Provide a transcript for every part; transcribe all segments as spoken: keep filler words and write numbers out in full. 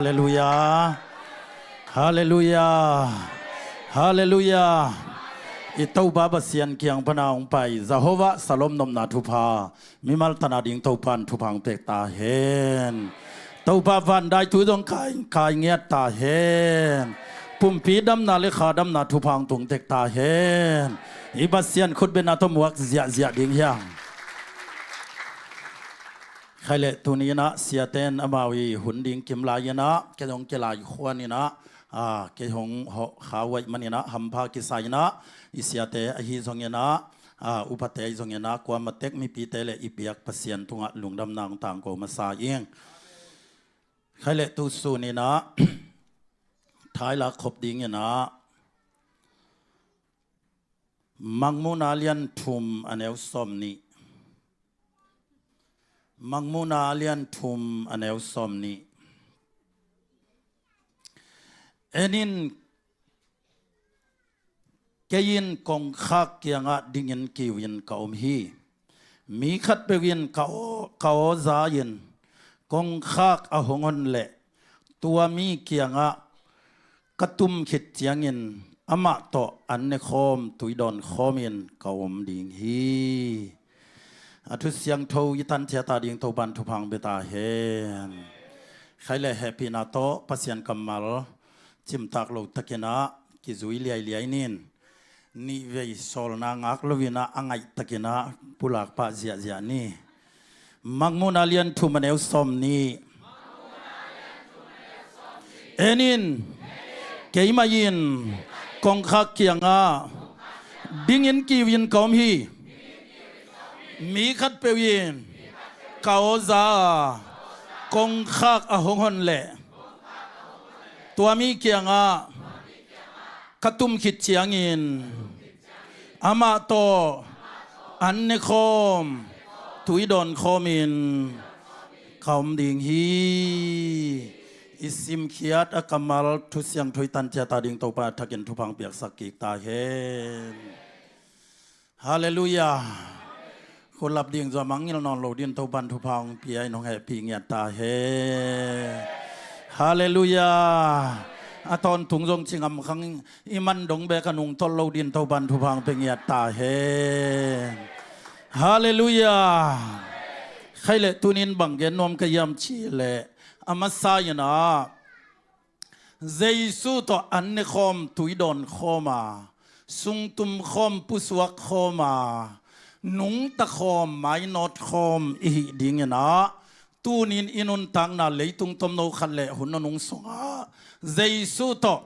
Halleluiah. Halleluiah. Halleluiah. I Topa Pasian kiang pana hong pai Jehovah Shalom nopna thupha, mimal tana ding Topan thupha hong pek ta hen. Topa vandai thu zong kai, kai ngiat ta hen. Pumpi damna le kha damna thupha hong tung tek ta hen. I Pasian khutbetna tawh muak ziahziah ding hiang. Khai le tuni inah siaten amau i hun ding kim lai inah, kei zong kilai khuan inah, a, kei hong hawh kha uaih man inah hampha kisa inah, i siate ahi zong inah, a, upate ahi zong inah, kuama tek mipite le i biak Pasian tungah lungdamna hong tangko masa ing. Khai le tu sun inah thailak khop ding inah Mangmuhna lian thum a neu sawm nih. Mangmuhna lian thum a neu sawm nih. En in, kei in kongkhak kiangah dingin kiu in ka om hi. Mi khatpeuh in ka aw, ka aw za in kongkhak a hong hon leh tua mi kiangah ka tum khit ciangin amah tawh an ne khawm, tui dawn khawmin ka om ding hi. A thu siangtho i tan ciat a ding Topan thupha hong pia ta hen. Khai le hehpihna tawh Pasian kammal cimtak lo takin ah kizui liailiai nin. Nih vei sawlna ngak lo inah a ngaih takin ah pulak pah ziahziah ni. Mangmuhna lian thum a neu sawm nih. En in, keimah in kongkhak kiangah dingin kiu in ka om hi. Mi khatpeuh in ka aw za a kongkhak a hong hon leh tua mi kiangah ka tum khit ciangin amah tawh an ne khawm, tui dawn khawmin ka om ding hi. I simkhiat a kammal thu siangtho i tan ciat a ding Topa a thakin thupha hong piaksak kik ta hen. Halleluiah. Khut lap ding zua mangngilh nawn lo din Topan thupha hong pia in hong hehpih ngiat ta hen. Halleluiah. A tawntung zong ci ngam khang i man dong bek a nungtolh lo din Topan thupha hong pia ngiat ta hen. Halleluiah. Khai le tunin bang gen nuam ka hiam cih leh a masa in ah Jesu tawh an ne khawm, tui dawn khawm a, sungtum khawm, pusuak khawm a, nungta khawm, mainawt khawm i hih dingin ah tunin i nuntakna leitung tomno khat le hun nunung sungah Jesu tawh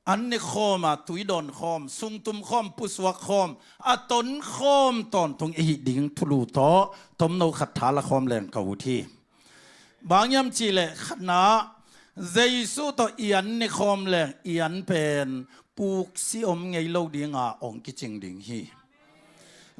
an ne khawm a, tui dawn khawm, sungtum khawm, pusuak khawm, a ton khawm tawntung i hih ding thulu tawh tomno khat tha la khawm leng ka ut hi. Bang hiam cih leh khatna, Jesu tawh i an ne khawm leng i an pen puksi om ngei lo dinga hong kicing ding hi.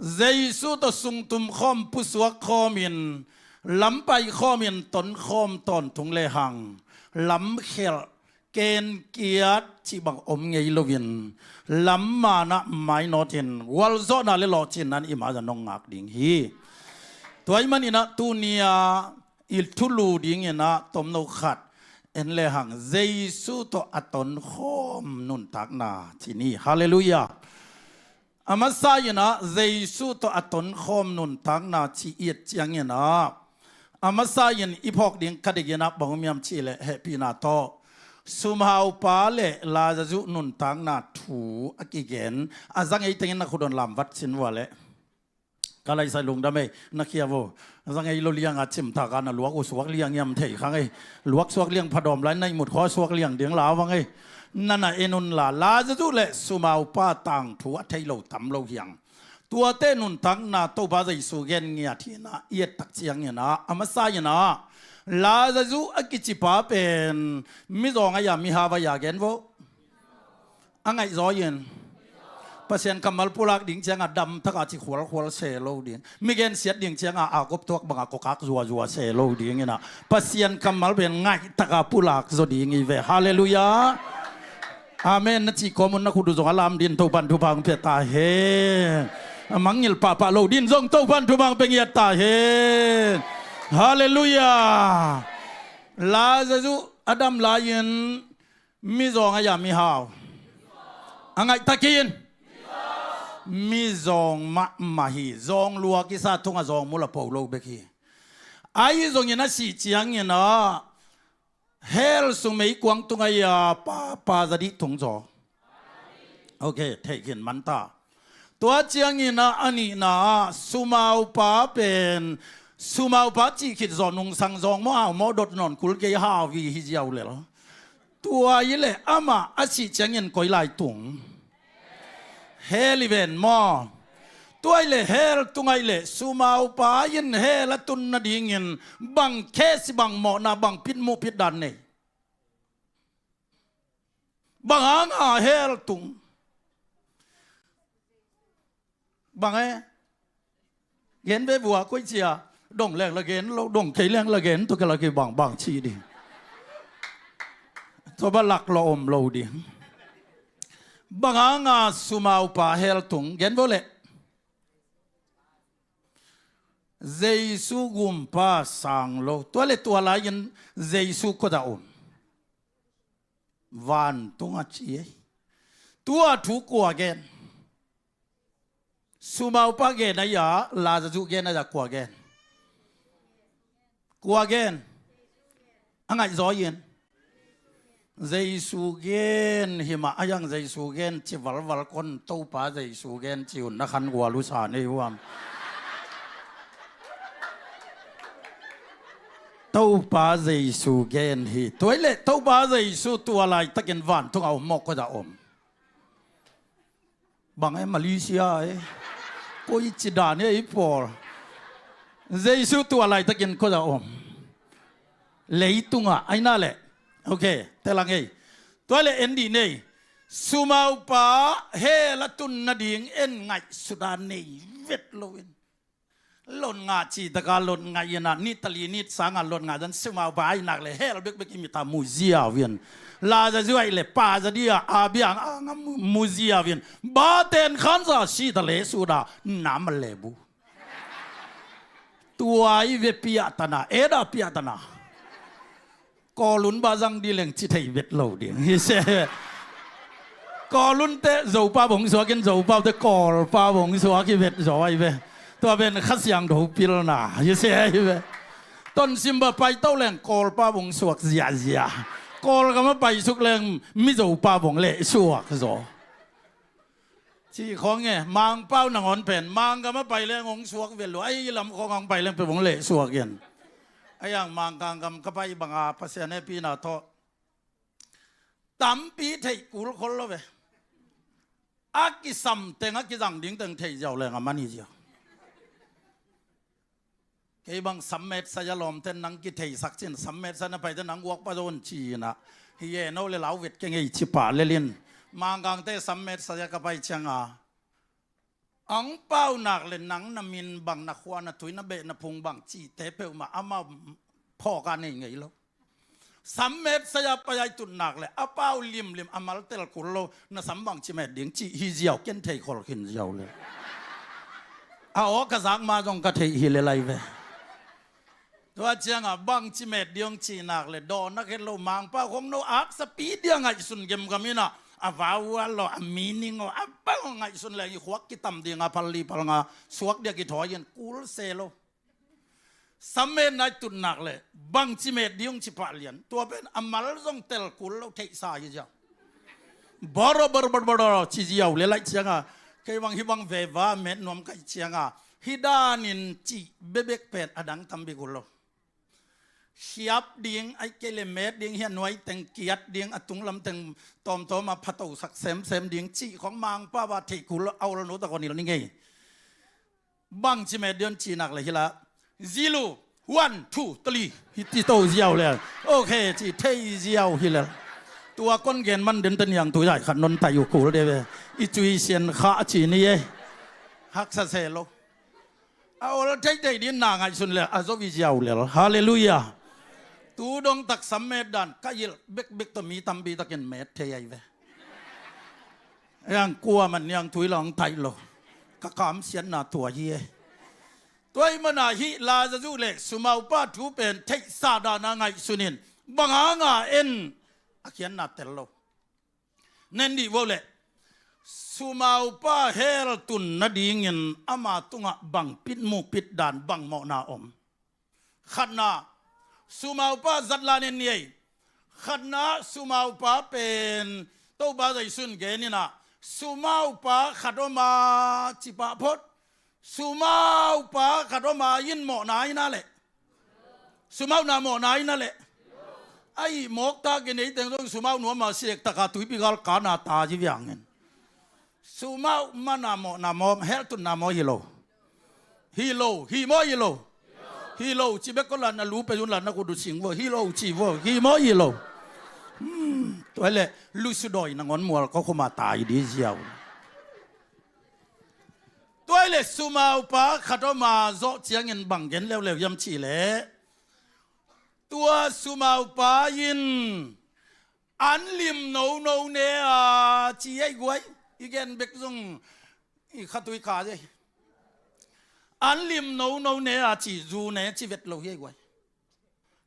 Jesu tawh sungtum khawm, pusuak khawmin, lampai khawmin ton khawm tawntung lehang lamkhelh, kenkiat cih bang om ngei loin lamman ah mainawtin gualzawhna le lawhcinna in i mai-ah nong ngak ding hi. Tua ahih manin ah tuni-a i thulu dingin ah tomno khat en lehang Jesu tawh a tonkhawm nuntakna ci ni. Halleluiah. A masa in ah Jesu tawh a tonkhawm nuntakna ci i et ciangin ah a masa in i phawk ding ka dik in ah bang om hiam cih leh hehpihna tawh sumhaupa le Lazarus nuntakna thu a kigen a za ngei tengin na khut un lamvat cin vua leh. Ka laisai lungdam ei, na khia vo. Za ngei lo lianga cimtak a na luak uh suak liang hiam thei khang ei. Luak suak liang phadawm lai na ihmut khua suak liang ding la vang ei. Na na en unla Lazarus le sumhaupa tangthu a thei lo tam lo hiang. Tuate nuntakna Topa Jesu gen ngiat hi in ah i et tak ciangin ah a masa in ah Lazarus a kicipa pen mizawng a ia mihau a ia gen vo. A ngaihzaw in Pasian kammal pulak ding cianga damtaka ci khualkhual se lo ding. Mi gensiat ding cianga a gop tuak banga kokak zuazua se lo ding in ah Pasian kammal pen ngaihtaka pulak zaw ding i ve. Halleluiah. Amen na cih kawm un na khut uh zong a lam din Topan thupha hong pia ta hen. A mangngilh pahpah lo din zong Topan thupha hong pia ngiat ta hen. Halleluiah. Lazarus A dam lai-in mizawng a ya mihau? A ngaihtakin mizawng mahmah hi. Zawng lua kisa tungah zawng mul a po lo bek hi. Ahi zongin a sih ciangin ah hell sung meikuang tungah a pa, pa za dih tung zaw. Ok, theih khin man ta. Tua ciangin ah a nihna ah sumaupa pen, sumaupa cih khit zaw nungsang zawng maw, au maw, dot nawn kul kei, hauvi hi ziau lel. Tua i leh amah a sih ciangin koi lai tung? Hell i ven maw? Tua i leh hell tungah i leh sumaupa in hell a tun nadingin bang case, bang mawhna, bang pitmuh pitdan nei? Bang hanga hell tung? Bang e? Gen ve vua, koi cia. Dong leng la gen lo, dong kei leng la gen, tua kei la kei bang, bang ci ding. Tua ba lak lo om lo ding. Bang hanga sumaupa hell tung? Gen vo leh. Jesu gumpa sang lo. Tua leh tua lai-in Jesu kua za om? Vantung a ci ei. Tua thu kua gen? Sumaupa gen a ya, Lazarus gen a ya, kua gen? Kua gen? A ngaih zaw in. Jesu gen hi mah, a yang Jesu gen ci valval kon, Topa Jesu gen ci un, na khan gual uh sa nei huam. Topa Jesu gen hi. Tua i leh Topa Jesu tua laitakin vantung a om maw, kua za om? Bang e, Malaysia e? Koi ci dan e i pawl? Jesu tua laitakin kua za om? Leitungah, ai na leh. Ok, telang ei. Tua leh en dih nei. Sumaupa hell a tun nading en ngaihsut a nei vet lo in. Lot ngah cih taka lot ngah in ah, nit tali nit sanga lot ngah dan sumaupa ai nak leh hell bekbek i mit a mu ziau in. Lazarus ai leh pa za dih a, a biang anga mu, mu ziau in. Ba ten khan za si ta le su da, nam a le bu. Tua i ve piahtana, e da piahtana. Kawlun ba zang dih leng ci thei vet lo ding hi se. Kawlun te Zopa bong suak in, Zopa te Kawlpa bong suak hi vet zaw ai ve. Tua pen Kha Siangtho pilna hi se ai ve. Tonzang ba pai to leng Kawlpa bong suak ziazia. Kawlgam a pai suk leng mi Zopa bong leh suak zaw. Cih khawng e, Mangpau nangawn pen Manggam a pai leng hong suak vet lo, ai lam khawng hong pai leng pen hong leh suak in. A yang Mangkang gam ka pai banga Pasian hehpihna tawh tampi theih kul khol lo ve. A kisam teng, a kizang ding teng thei ziau leng a man hi ziau. Kei bang sam met saya lawmten nang kitheisak cin, sam met saya na paite nang guak pa zon ci-in ah, hi e no le lau vet kei ngei ci pah lelin. Mangkangte sam met saya ka pai cianga, ang pau nak le nang na min bang, na khua na tui, na beh na phung bang cihte peuhmah amau phawk a nei ngei lo. Sam met saya pai ai tut nak le a pau limlim a mal tel kul lo, na sam bang ci met ding cih hi ziau, ken thei khol khin ziau le. A aw ka zak ma zong ka theih hi le lai ve. Tua cianga bang ci met ding cih nak le dawn a khet lo, Mangpau khong no aksa pi dia ngaihsun gemgam in ah, a vau a lo, a meaning aw, a bang ngaihsun le i khuak kitam ding a pal li pal nga suak dia kithawi in kul se lo. Sam met nai tut nak le bang ci met ding ci pah lian. Tua pen a mal zong tel kul lo theihsa hi ziau. Boro boro boro boro ci ziau le lai cianga, kei bang hi bang veva met nuam kai cianga, hi danin cih bebek pen a dang tam bik uh lo. Hiap ding, ai kei le met ding, hi a nuai teng kiat ding, a tunglam teng tawmtawm a phato sak semsem ding cih khong Mangpau a theih kul lo, a ol no ta kon il ni ngei. Bang ci met dion ci nak le hi la. Zilu, one, two, three. Hi ti to ziau le. Ok, ci thei ziau hi le. Tua kon gen man den ten yang tu zai khat non tai u kul de ve. I cui sian kha ci ni e. Haksa se lo. A ol thei thei din na ngaihsun le a zo i ziau le. Halleluiah. Tu dong tak sam met dan ka il bekbek to mi tampi takin met thei ai ve. Yang kua man niang tui long tai lo. Ka kam sian na tua hi e. Tua i mana hi Lazarus le sumaupa thu pen theihsa dana ngaihsunin Bang hanga en a khiatna tel lo. Nen dih vo leh, sumaupa hell tun nadingin ama tungah bang pit mu pit dan bang mawhna om. Khatna, sumaupa zatlan en ni ei. Khatna, sumaupa pen Topa Zeisu in gen inah, sumaupa khat om a ci pah phot. Sumaupa khat om a in mawhna ina leh, sumauhna mawhna ina leh, a ih mawk tak in ei teng zong sumauh nuam a si ek taka tuipi gal kana ta ci viangin. Sumauh mana mawhna maw, hell tunna maw hi lo. Hi lo, hi maw hi lo. Hi lo ci bek ko, latna lu pe zun, latna khut uh sing vo, hi lo ci vo, hi maw hi lo. Hmm, tua leh lusudawi nangawn mual ko khuma tai di ziau. Tua leh sumaupa khat om a zawh ciangin bang gen leuleu hiam cih leh, tua sumaupa in an lim nono ne a ci ei guai. I gen bek zong i khatui kha ei. An lim nono ne a ci, zu ne ci vet lo hi ei guai.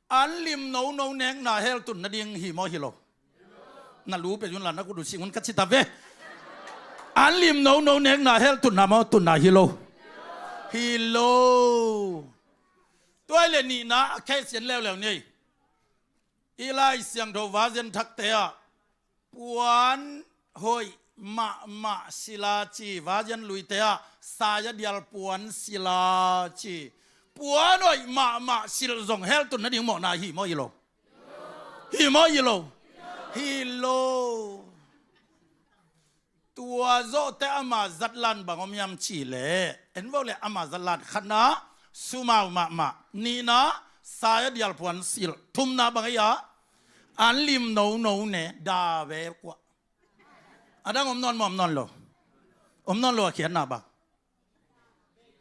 An lim nono nekna hell tun nading hi maw hi lo. Na lu pe zun, latna khut uh sing un ka ci ta ve. An lim nono nekna hell tunna maw, tunna hi lo. Hi lo. Tua leh nihna a khe sian leuleu ni ei. I Lai Siangtho vazian thakte ah puan hoih mahmah silh a ci, vazian luite ah saya dial puan silh a ci. Puan hoih mahmah silh zong hell tun nading mawhna hi maw hi lo. Hi maw hi lo. Hi lo. Tua zawhte ama zatlan bang om hiam cih leh, en vo leh ama zatlan, khatna sumauh mahmah, nihna saya dial puan silh, thumna bang ei a, an lim nono ne, da ve kua. A dang om nawn maw, om nawn lo. Om nawn lo a khiatna bang.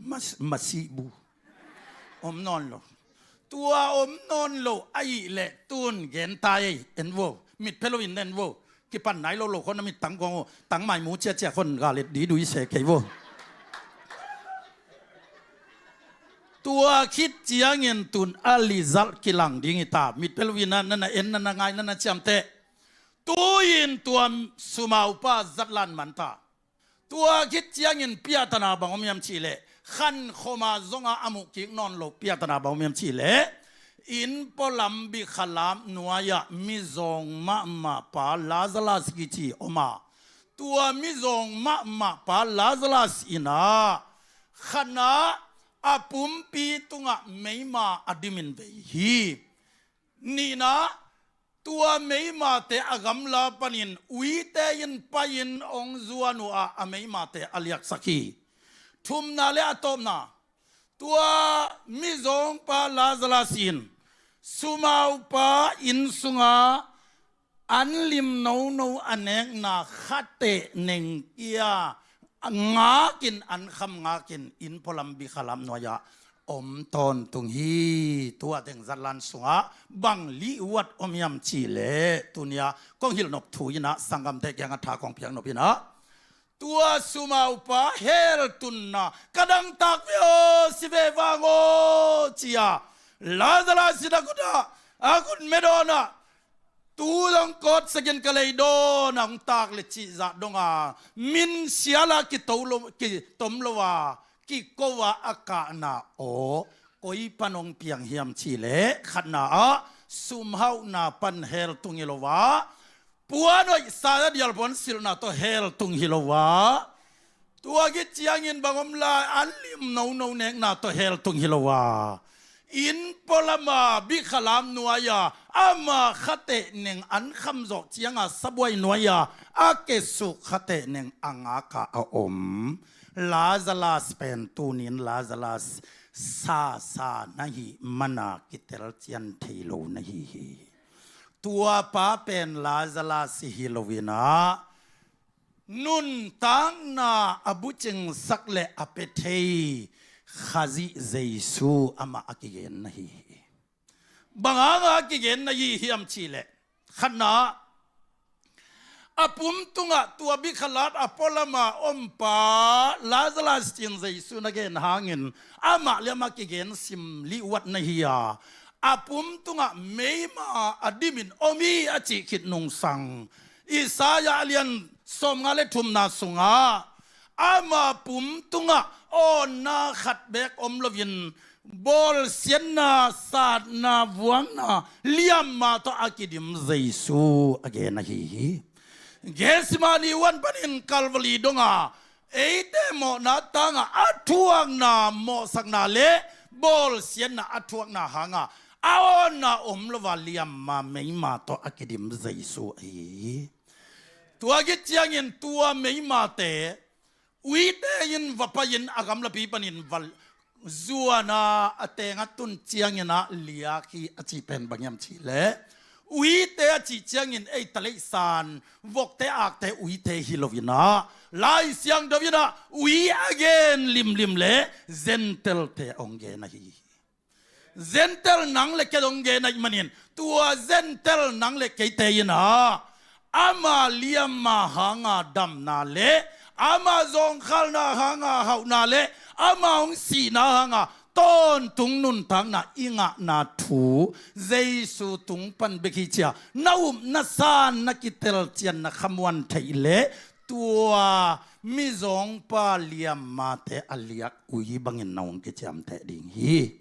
Mas-, masih bu. Om nawn lo. Tua om nawn lo ahih leh tun gen ta ei, en vo. Mit phe loin en vo. Kipan nai lo lo khon a mit tang kong uh, tang mai mu ciacia khon ga let di dui se kei vo. Tua khit ciangin tun a lizalh kilang ding hi ta. Mit phe loin a nana en, nana ngai, nana ciamteh. Tu-in tua sumaupa zatlan man ta. Tua khit ciangin piahtana bang om hiam cih leh, khan khoma zong a a muh kik nawn lo piahtana bang om hiam cih leh, inn pualam bikhalap nuai-ah mizawng mahmah pa Lazarus kici om a. Tua mizawng mahmah pa Lazarus in ah khatna a pumpi tungah meima a dimin vei hi. Nihna, tua meimate a gamla panin uite in pai-in hong zuan uh a, a meimate a liaksak hi. Thumna le a tawpna, tua mizawngpa Lazarus in sumaupa inn sunga an lim nono a nekna khateh neng kia ngakin, an kham ngakin, inn pualam bikhalap nuai-ah om tawntung hi. Tua teng zatlan sungah bang liuat om hiam cih leh, tuni-a kong hilh nop thu in ah sanggamte kiangah tha kong piak nop in ah, tua sumaupa hell tunna ka dangtak ve aw, si ve vang aw, ci-a Lazarus in a khut ah, a khut medawn ah, tu zong kawtsakin ka lei dawn a hong tak le cihzah dong a, min sial a kito lo, kitom lo a, kiko a a kahna aw, koi pan hong piang hiam cih leh, khatna ah sumhauhna pan hell tung hi lo a, puan hoih saya dial puan silhna tawh hell tung hi lo a, tua khit ciangin bang om lai, an lim nono nekna tawh hell tung hi lo a, inn pualam a bikhalap nuai-a ama khateh neng an kham zawh cianga sabuai nuai-a a kesuk khateh neng a ngak a a om Lazarus pen tunin Lazarus sasa na hih mana kitel cian thei lo na hi hi. Tua pa pen Lazarus hi lo in ah, nuntakna a bucingsak le a pia thei Khazih Jesu amah a kigen na hi hi. Bang hanga a kigen na hi hiam cih leh, khatna, a pum tungah tua bikhalap a pualam a om pa Lazarus ci-in Jesu na gen hangin amah le amah kigen sim liuat na hi a, a pum tungah meima a dimin om hi a cih khit nungsang Isaiah a lian sawmnga le thumna sungah ama pum tungah awnna khat beek om loin bawlsiatna, satna, vuakna, liamma tawh a kidim Jesu a gen ahi hi. Gethsemane huan panin Calvary dongah eite mawhna tangah a thuakna, mawhsakna le bawlsiatna a thuakna hangah a awnna om lo a liamma meima tawh a kidim Jesu ahi hi. Tua khit ciangin tua meimate uite in va pai-in a gamlapi panin va zuan a, a teng a tun ciangin ah liak hi a cih pen bang hiam cih leh uite a cih ciangin ei taleihsan vokte akte uite hi loin ah Lai Siangtho in ah ui a gen limlim le Gentile-te hong gen ahi hi. Gentile nang le kei hong gen ahih manin tua Gentile nang le keite in ah ama liamma hanga damna le ama zawngkhalna hanga hauhna le ama hong sihna hanga tawntung nuntakna i ngahna thu Jesu tung pan bek hi ci-a na upna san na kitelcian na khamuan theih leh tua mizawngpa liammate a liak ui bangin na hong kiciamteh ding hi.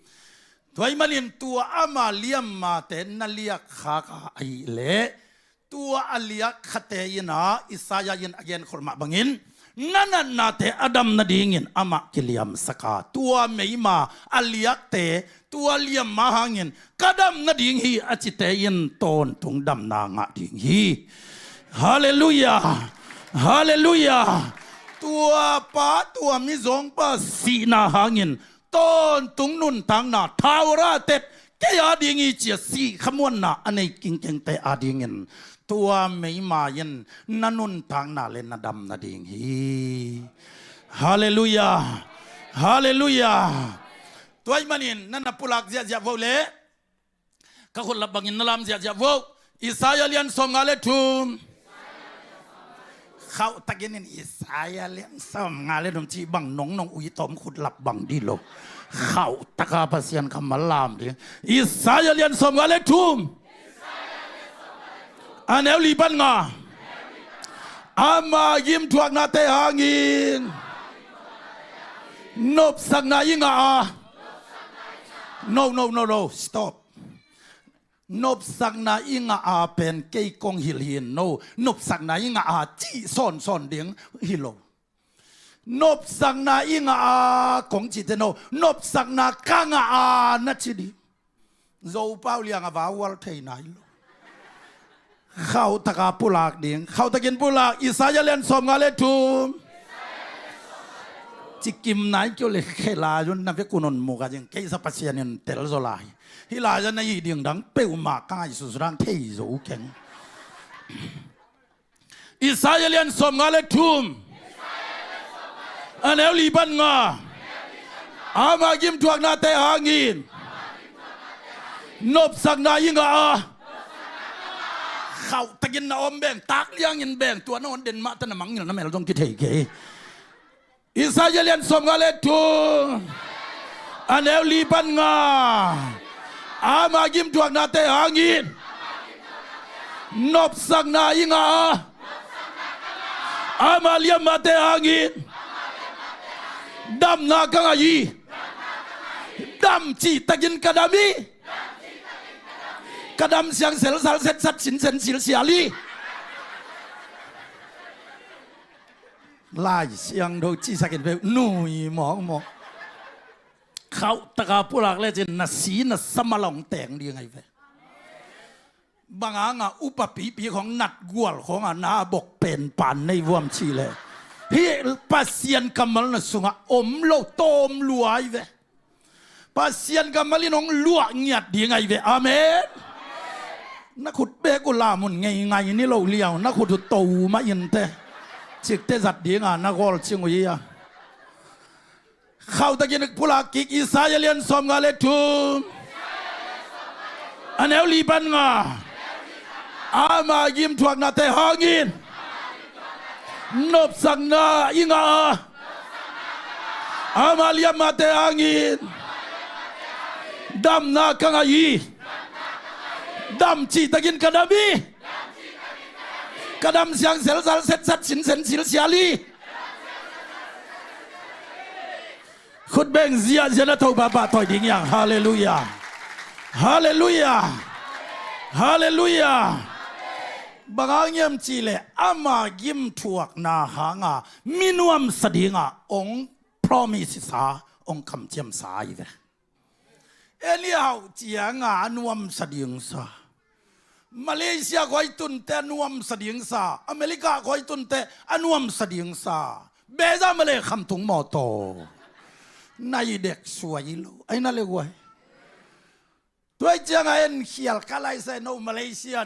Tua ahih manin tua ama liammate na liak khak a ahih leh tua a liak khate in ah Isaiah in a genkholh mah bangin na natnate a dam nadingin amah kiliamsak a, tua meima a liakte tua liamma hangin ka dam nading hi a cite in tawntung damna ngah ding hi. Halleluiah. Halleluiah. Tua pa tua mizawngpa sihna hangin tawntung nuntakna thauratet kei ading hi ci-a sih khamuanna a nei kingkengte adingin tua meima in na nuntakna le na dam nading hi. Halleluiah. Halleluiah. Tua ahih manin na na pulak ziahziah vo le ka khutlap bangin na lam ziahziah vo. Isaiah lian sawmnga le thum. Khauhtakin in Isaiah lian sawmnga le thum cih bang nongnong ui tawm khutlap bang dih lo. Khauhtaka Pasian kammal lam ding. Isaiah lian sawmnga le thum. A neu li pan nga. Ama gimthuaknate hangin nopsakna i ngah a. No, no, no, no. Stop. Nopsakna i ngah a pen kei kong hilh hi in no. Nopsakna i ngah a cih sawnsawn ding hi lo. Nopsakna i ngah a kong cihte no. Nopsakna ka ngah a na ci dih. Zopau liang a va ual thei nai lo. Khauhtaka pulak ding. Khauhtakin pulak. Isaiah lian sawmnga le thum. Cikim nai kio le khela yun na vekun on muka jing keisa Pasian in tel zaw lai. Hih lai-ah na hih ding dang peuhmah ka ngaihsutsudan thei zo keng. Isaiah lian sawmnga le thum. A neu li pan nga. Ama gimthuaknate hangin nopsakna i ngah a. Khauhtakin na om beng, tak liangin beng, tua na on den mah ta na mangngilh na mel zong kithei kei. Isaiah lian sawmnga le thum. A neu li pan nga. Ama gimthuaknate hangin nopsakna i ngah a. Ama liammate hangin damna ka ngah hi. Dam cihtakin ka dam hi. Ka dam siang selsal setsat sinsen silsial hi. Lai Siangtho cihsakin peuh nui mawkmawk. Khauhtaka pulak lecin na si na sa mah long teng ding ahi ve. Bang hangah upa pipi khawng nat gual khawngah na bok pen pan nei vuam cih leh hih Pasian kammal na sungah om lo tawm lua ahi ve. Pasian kammal in hong luah ngiat ding ahi ve. Amen. Na khut bek uh lam un ngeingai ni lo liau, na khut uh to mah in teh. Cikte zat dinga na gawl cing uh hi a. Khauhtakin pulak kik Isaiah lian sawmnga le thum. A neu li pan nga. Ama gimthuaknate hangin nopsakna i ngah a. Ama liammate hangin Damna ka ngah hi. Dam cihtakin ka dam hi. Ka dam siang selsal setsat sinsen silsial hi. Khut beng ziahziah na tho pahpah tawi ding hiang. Halleluiah. Halleluiah. Halleluiah. Bang hang hiam cihleh ama gimthuakna hanga mi nuamsa dinga ong promise sa, ong kamciamsa ahi ve. Anyhow cianga a nuamsa dingsa. Malaysia khua i tunte a nuamsa dingsa. America khua i tunte a nuamsa dingsa. Beza male khamtung mawtaw. Nai dek suai lo. Ai na le guai. Tuai cianga en khial ka laisai no Malaysia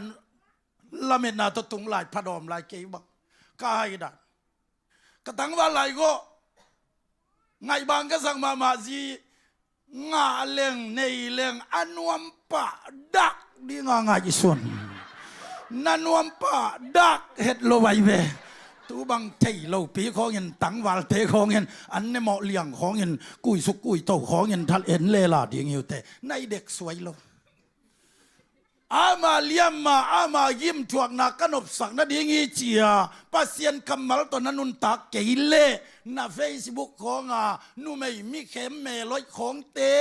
lametna tawh tung lai phadawm lai kei bang. Ka hai dan. Ka tangval lai gawh. Ngaihbang ka sak mahmah zi ngah leng nei leng a nuampah dak dinga ngaihsun. Na nuampah dak het lo vai ve. Tu bang thei lopi khawngin tangvalte khawngin an ne mawh liang khawngin kuisuk kuito khawngin thal en lela ding hiute. Nai dek suai lo. Ama liamma ama gimthuakna ka nopsak nading hi cia Pasian kammal tawh na nuntak kei leh na Facebook khawnga numei mikhem meloih khawngte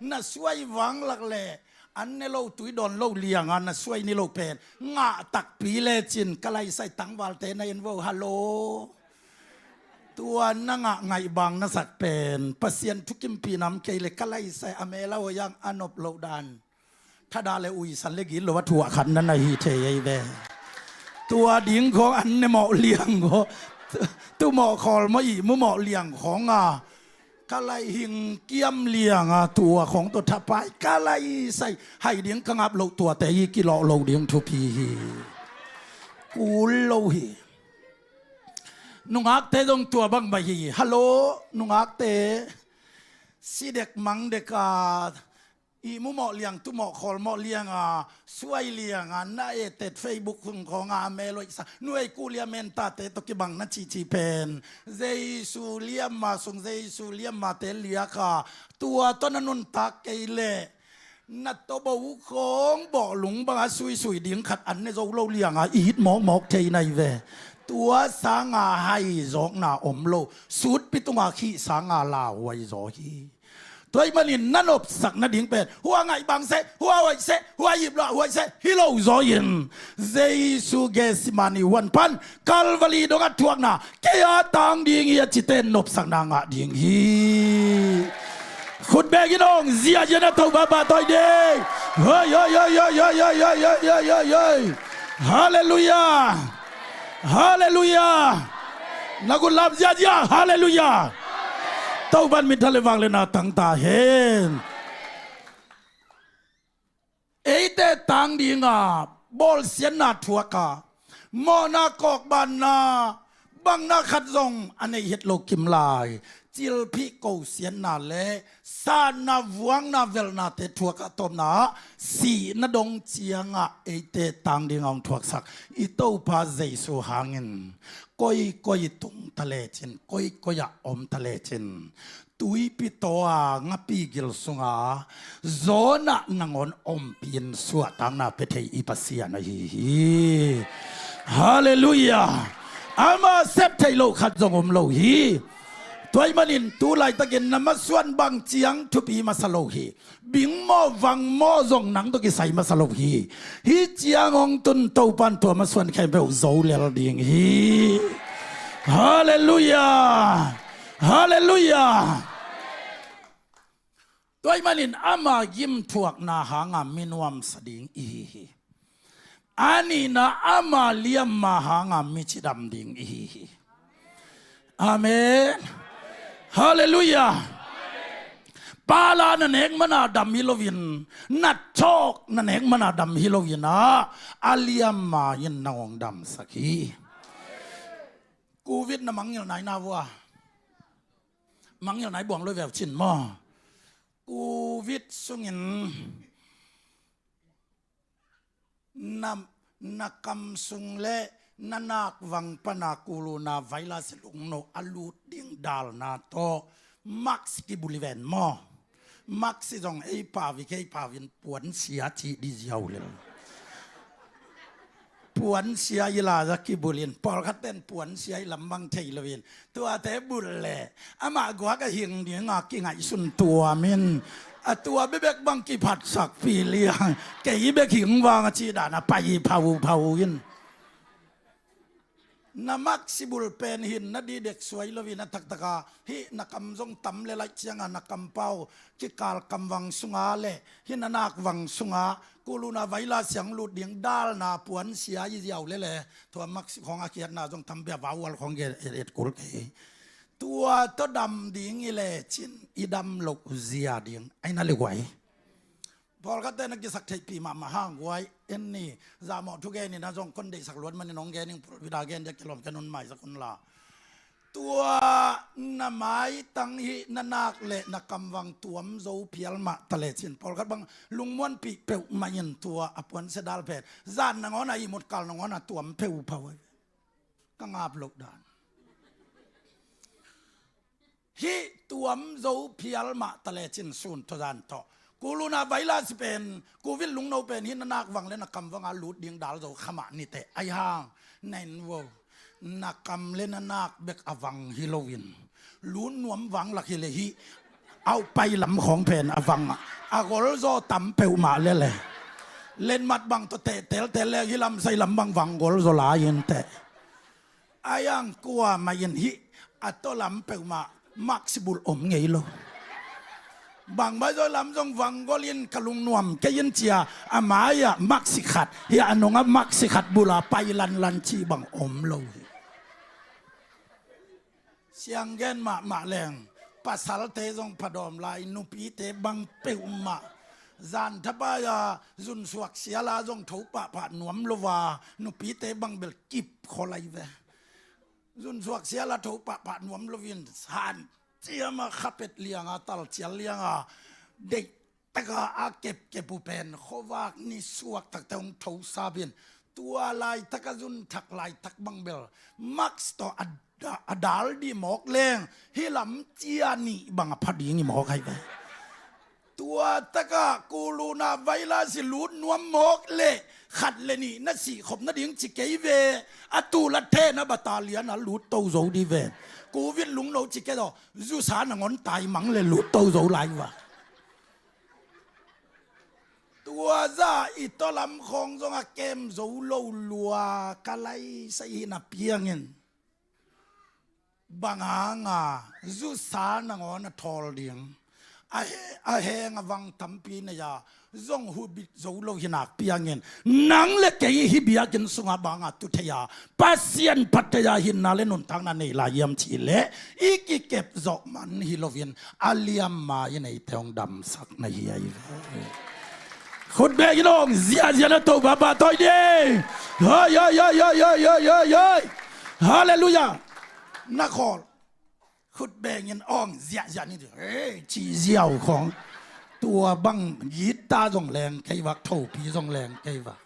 na suai vanglak leh an ne lo tui dawn lo lianga na suai ni lo pen ngah takpi lecin ka laisai tangvalte na en vo. Hallo. Tua na ngah ngaihbang na sak pen Pasian thukimpih nam kei leh ka laisai a mela hoiang a nop loh dan. Thada le uisan le gitlo a thuah khat na na hi thei ei ve. Tua ding khawng an ne mawh liang khawng. Tu mawh khawl mawh ih mu mawh liang khawnga. Ka lai hing kiam lianga tua khawng tawh thapai ka lai sai hai ding ka ngap loh tuate hi kilawh lo ding thupi hi. Kul lo hi. Nungakte zong tua bang bai hi. Hallo nungakte. Si dek mang deka. Ih mu mawh liang tu mawh khawl mawh lianga suai lianga na etet Facebook hung khawnga a meloihsa nuai kuh liam en tate tawh kibang na cihcih pen Jesu liamma sung Jesu liammate liaka tua tawh na nuntak kei leh na tawbo khawng bawhlung banga suisui ding khat an ne zo lo lianga it mawkmawk thei nai ve. Tua sanga hai zawkna om lo sutpi tunga khih sanga lauhuai zaw hi. Tua ih manin na nopsak nading pen hua ngaih bang seh, hua hoih seh, hua ip lah huai seh hi lo zaw in Jesu Gethsemane huan pan Calvary dongah thuakna kei a tang ding hi a cite nopsakna ngah ding hi. Khut bengin hong ziahziah na tho pahpah tawi ding. Hoi hoi hoi hoi hoi hoi hoi hoi hoi hoi. Halleluiah. Halleluiah. Na gun lap ziahziah. Halleluiah. Topan minthan le vangliatna tangta hen. Eite tang dinga bawlsiatna thuaka mawhna kawkbanna bangna khat zong a nei het lo kim lai. Cilphih kosiatna le satna vuakna velhnate thuaka tawpna sihna dong cianga eite tang dinga hong thuaksak i Topa Jesu hangin koikoi tungta lecin koikoi ah omta lecin tuipi taw a ngapi gil sunga Jonah nangawn ompin suahtakna pia thei i Pasian ahi hi. Halleluiah. Ama sep thei lo khat zong om lo hi. Tua ih manin tu laitakin na masuan bang ciang thupi masa lo hi. Bing maw vang maw zong nang tawh kisai masa lo hi. Hih ciang hong tun Topan tua masuan khempeuh zo lel ding hi. Halleluiah. Halleluiah. Tua ih manin ama gimthuakna hanga mi nuamsa ding ihi hi. A nihna ama liamma hanga mi cidam ding ihi hi. Amen. Halleluiah. Pala na nek mana dam hi loin na thawk na nek mana dam hi loin ah a liamma in nang hong damsak hi. Covid na mangngilh nai na vua. Mangngilh nai buang lo veu cin maw? Covid sungin na, na kam sung le na nak vang pana kuluna virus lungno a lut ding dalna tawh mask kibuli ven maw? Maksi zong ei pau i kei pau in puansia ci di ziau lel. Puansia i la za kibulin, pawlkhat pen puansia i lamang thei loin, tuate bul le amah guak a hing dinga kingaihsun tuamin, a tua bebek bang kiphatsak pi liang, kei bek hing vang a ci dan a pai phauphau in. Na maksi bul pen hin na didek suai loin a taktaka hih na kam zong tam le laih cianga na kampau kikal kam vang sunga le hih na nak vang sunga kuluna vaila siang lut ding dalna puansia i ziau lele, tua maksi khawng a kiatna zong tam bia vaual khawng gen et et kul kei. Tua tawh dam ding i lecin i dam loh zia ding aina le guai. Pawlkhatte na kisaktheihpih mahmah hang guai en ni. Zahmawh thugenin a zong kon deihsak luat manin hong genin pulpita gen dia kilawm ken hun maisak unla. Tua na maitang hih na nak le na kamvang tuam zo phial mah ta lecin pawlkhat bang lungmuanpih peuhmah in tua a puansia dal pen zan nangawn a ihmut kal nangawn a tuam pheuphau ahi. Ka ngap loh dan. Hih tuam zo phial mah ta lecin sun tawh zan tawh kuluna vaila si pen covid lungno pen hih na nak vang le na kamvang a lut ding dal zo khamah niteh ahi hang. Na in vo na kam le na nak bek a vang hi loin lut nuam vang lak hi le hih aupai lam khawng pen a vang a golzaw tam peuhmah lele. Lenmat bang tawh teh teltel le hih lamsai lam bang vang golzaw lai inteh. Ahi hang kuamah in hih a tawlam peuhmah maksi bul om ngei lo. Bangmah zaw lam zong vanggol in ka lungnuam kei in cia a mai-ah maksi khat hia a nungah maksi khat bula pai lanlan cih bang om lo hi. Sianggen mahmah leng pasalte zong phadawm lai nupite bang peuhmah zan thapai-a zunsuak siala zong tho pahpah nuam lo va nupite bang bel kip khaw lai ve. Zunsuak siala tho pahpah nuam loin san ciama khapet lianga talcial lianga deih taka a kepkep uh pen khuavak ni suak takte hong thosapin tua laitaka zunthak laitak bang bel mask tawh a da- a dal dih mawk leng hih lam cia nih bang a pha ding i mawk ahi ve. Tua takah kuluna vailasi lut nuam mawk le khat le nih na sihkhop nading ci kei ve. A tul a thena batalian a lut to zo di ve. Covid lungno ci kei zaw zusa nangawn taimang le lut to zo lai va. Tua za i tawlam khawng zong a kem zo lo lua ka laisai hi na piangin. Bang hanga zusa nangawn a thawl ding a he- a heng a vang tampi nei-a zong hubit zo lo hi nak piangin nang le kei hi biakinn sungah banga tu thei-a Pasian phat thei-a hinna le nuntakna nei lai hiam cih leh i kikep zawh man hi loin a liamma i neite hong damsak na hi ahi ve. Khut bengin awng ziahziah na Topa pahtawi ni. Hoi, hoi, hoi, hoi. Halleluiah. Na khawl khut bengin awng ziahziah ni. Hei, cih ziau khawng tua bang gita zong leng kei vak thopi zong leng kei vak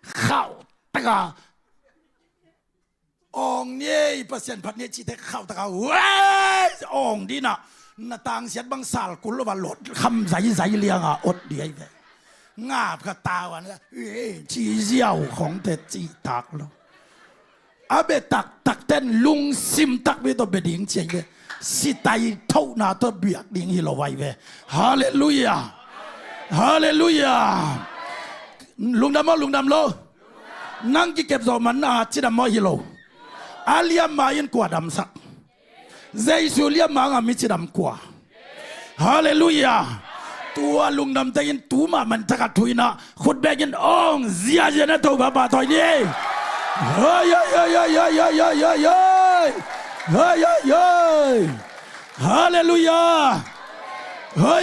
khauh taka awng ni ei Pasian phat ni ei cihte khauh taka wei awng dinah na tangsiat bang sal kul lo va lot kham zaizai lianga ot di ahi ve. Ngap kha tau an ci ziau khawngte cihtak lo. A be taktak ten lungsim takpi tawh be ding ci ahi ve. Sitai thohna tawh biak ding hi lo ahi ve. Halleluiah. Halleluiah. Lungdam aw lungdam lo. Nang kikep zawh man a cidam maw hi lo. A liamma in kua damsak? Jesu liamma ngam mi cidam kua? Halleluiah. Tua lungdamte in tu mahmah in taka thuinah khut bengin awng ziahziah na Topa pahtawi ni. Hoi, hoi, hoi. Hoi, hoi, hoi. Hoi,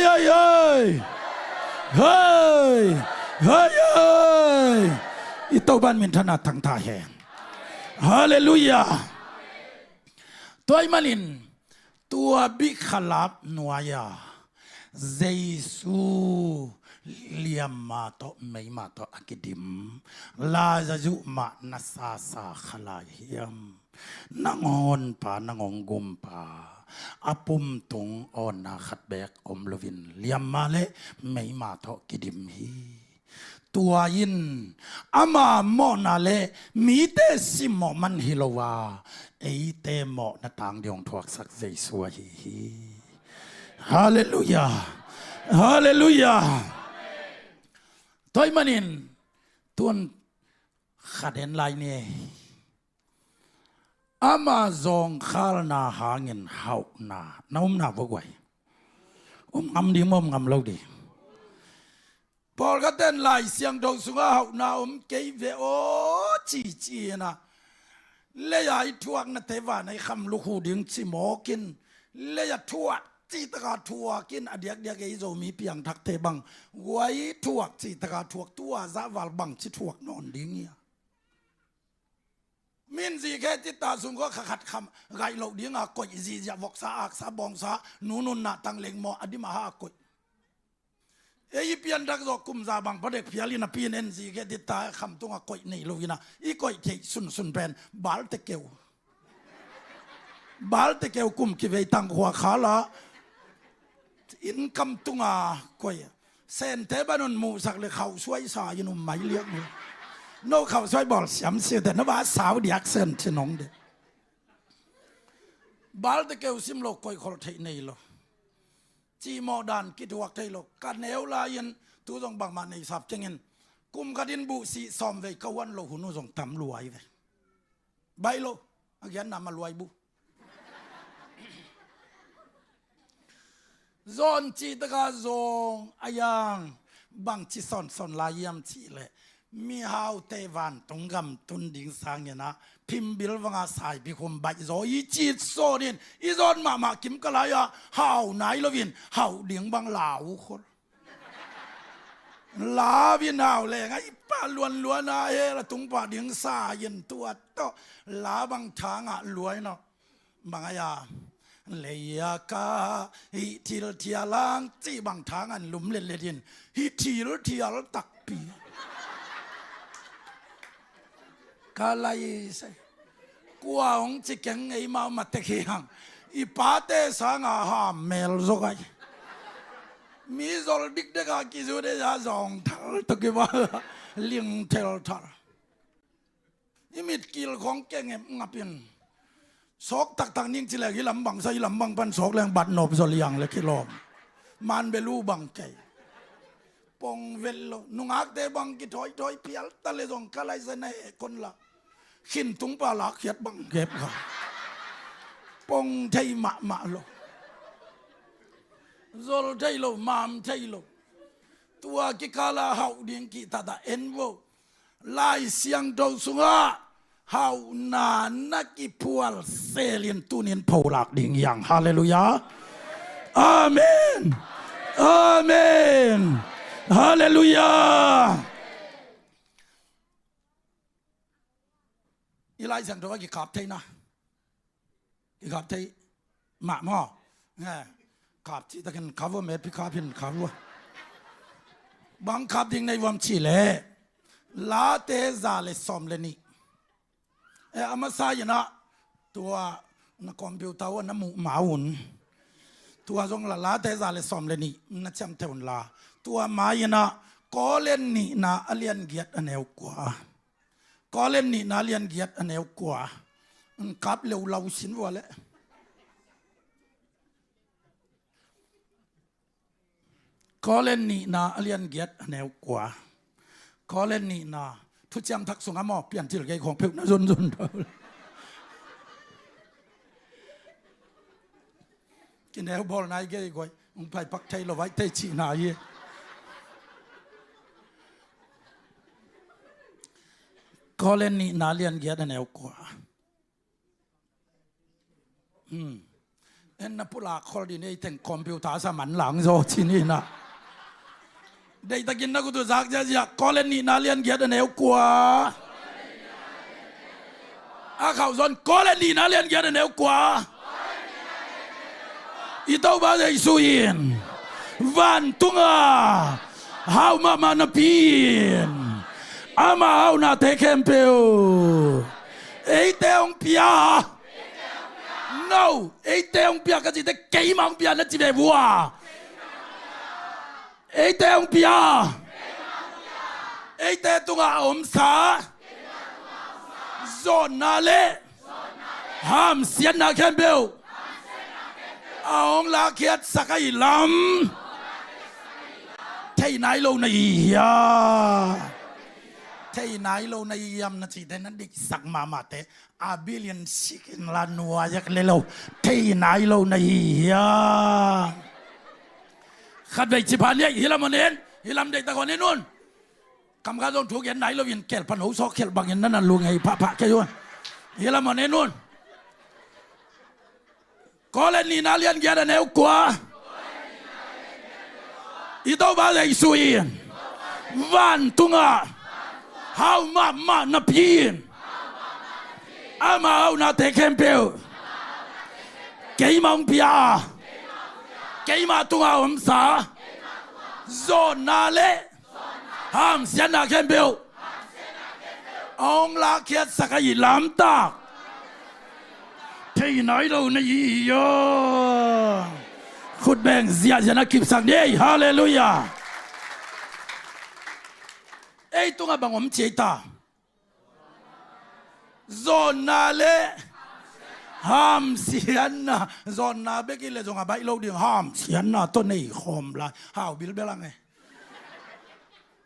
hoi, hoi. Hoi, hoi, hoi. I Topa in minthanna thangtha hen. Halleluiah. Tua ahih manin tua bikhalap nuai-a Jesu liamma tawh meima tawh a kidim Lazarus mah na sasa kha lai hiam? Nangawn pa, nangawn gumpa, A pum tung awnna khat beek om loin liamma le meima tawh kidim hi. Tua in ama mawhna le mite simmawh man hi lo a, eite mawhna tang ding hong thuaksak Jesu ahi hi. Halleluiah. Halleluiah. Tua ahih manin tun khat en lai ni. Ama zawngkhalna hangin hauhna na omna vua guai. Om ngam ding maw, om ngam lo ding? Pawlkhatte in Lai Siangtho sungah hauhna om kei ve aw cici in a, lei-a i thuaknate van a i kham lukhu ding ci mawk in, lei-a thuak cihtak a thuak in, a diakdiak ei Zomi piangthakte bang guai, thuak cihtak a thuak, tua zah val bangci thuak nawn ding hia? Min zikhe citta sung khua kha khat kham gaih loh ding a koih, zihziah voksa, aksa, bawngsa, nununna, tangleng maw, a dim a ha a koih. Ei i pianthak zawh kum za bang pha dek phial in a, pi in en zikhe citta kham tung a koih nei lo in a, i koih theih sunsun pen Balte keu. Balte keu kum kivei tangkhua khal a, inn kam tung a koih. Sente banun muhsak le khauhsuai sa in um mai liak lo. No khauhsuai bawl siam siu te, no ba sau diak Sen ci nong de. Balte keu sim lo, koih khol theih nei lo. Cihmawh dan kithuak thei lo. Ka neu lai-in tu zong bangmah nei sap keng in, kum khat in buh sih sawm vei ka huan loh hun uh zong tam lua hi ve. Baih lo, a giatna ma luai bu. Zawn cihtak a zawng a yang bangci sawnsawn lai hiam cih leh, mihaute vantung gam tun ding sangin a, phimbil vang a saipi khum baih zaw i cih sawn in, i zawn mahmah kim ka lai a, hau nai loin hauh ding bang lau khol. Lau in hau leng a, i pah luanluan a hel a tung pah ding sa in, tua tawh la bang thang a luai no. Bang a ya, lei a ka hih thil thial ang cih bang thang an lum letlet in, hih thil thial takpi. Ka lai se. Kua hong ci keng, ei mau matek hi hang. I pate sanga ham mel zaw kai. Mi zol dikdek a kizut ei a zawng thal tawh kival a ling thelthal. I mitkil khong kengep ngap in. Sawk taktak ning ci leng, hih lam bang sa, hih lam bang pan sawk leng bat nop zaw liang le kilawm. Man belu bang kei. Pong vet lo. Nungakte bang kithoithoih phial ta le zong ka lai sa na heh kon la. Khin tung pa lakkhiat bang gep kha. Pong thei mahmah lo. Zol thei lo, mam thei lo. Tua kikal a hauh ding kihtaktak en vo. Lai Siangtho sungah hauhna na kiphual selin tunin pholak ding hi hang. Halleluiah. Amen. Amen. Halleluiah. I Lai Siangtho a kikap theihna, kikap thei mah maw? Eh, kap cihtakin kap vua, mepi kap in kap vua. Bang kap ding nei vuam cih leh, Late za le sawm le nih. Eh, a masa in ah, tua na computer uh ah na muh ma un. Tua zong la, Late za le sawm le nih na ciamteh un la. Tua ma in ah, Korin nihna a lian giat a neu kua. Korin nihna a lian giat a neu kua. Kap leu lau sin vua leh. Korin nihna a lian giat a neu kua. Korin nihna, Thuciam Thak sungah maw, pianthil gei khong peuh na zunzun. Kineu bawl nai gei guai, hong pai pak thei lo vai thei cihna hi. Korin nihna a lian giat a neu kua. Hmm. En na pulak khol din ei teng computer sa man lang zaw cin hi na. Deihtakin na kutu zak ziahziah, Korin nihna a lian giat a neu kua. A khauh zawn, Korin nihna a lian giat a neu kua. I Topa Jesu in vantunga hau mahmah napi in, ama haunate khempeuh eite hong pia. No, eite hong pia ka cihte keima hong pia na ci ve vua. Eite hong pia. Eite tungah a omsa zawnna le hamsiatna khempeuh a hong lakkhiatsak ahih lam thei nai lo na hi hiam? Thei nai lo na hi hiam na cihte na deihsak mahmahte a billion sikin la nuayak le lo thei nai lo na hi hiam? Khatvei ci pha ni ei, hi lam hon en, hi lam deihtak hon en un. Kam khat zong thu gen nai loin kelh pan ho sawk khelh bangin na na lungei phahphah kei un. Hi lam hon en un. Korin nihna lian giat a neu kua. I Topa Jesu in vantungah hau mahmah napi in ama hauhnate khempeuh keima hong pia a, keima tungah omsa zawnna le hamsiatna khempeuh a hong lakkhiatsak ahih lamtak thei nai lo na hi hiam? Khut beng ziahziah na kipsak ni ei. Halleluiah. Ei tungah bang om ci ei ta? Zawnna le hamsiatna. Zawnna bek hi le zong a baih lo ding, hamsiatna tawh nei khawm lai. Hau bilbel ang e.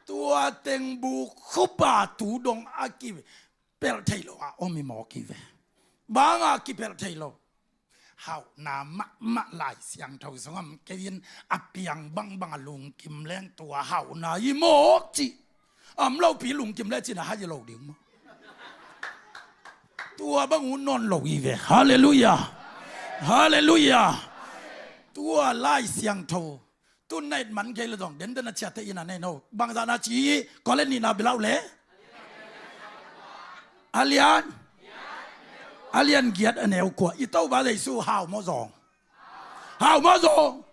Tua teng bu khupa tu dong a kipelh thei lo a om hi mawk hi ve. Bang a kipelh thei lo? Hauhna mahmah Lai Siangtho sungah om kei in, a piang bangbang a lungkim leng tua hauhna hi mawk cih. A om lopi lungkim le cin a hai lo ding maw? Tua bang uh nawn lo hi ve. Halleluiah. Halleluiah. Tua Lai Siangtho tun na et man kei le zong denden a ciate in a nei no. Bangzah na ci hi, Korin nihna bilau le a lian, a lian giat a neu kua. I Topa Jesu hau maw zawng? Hau maw zawng?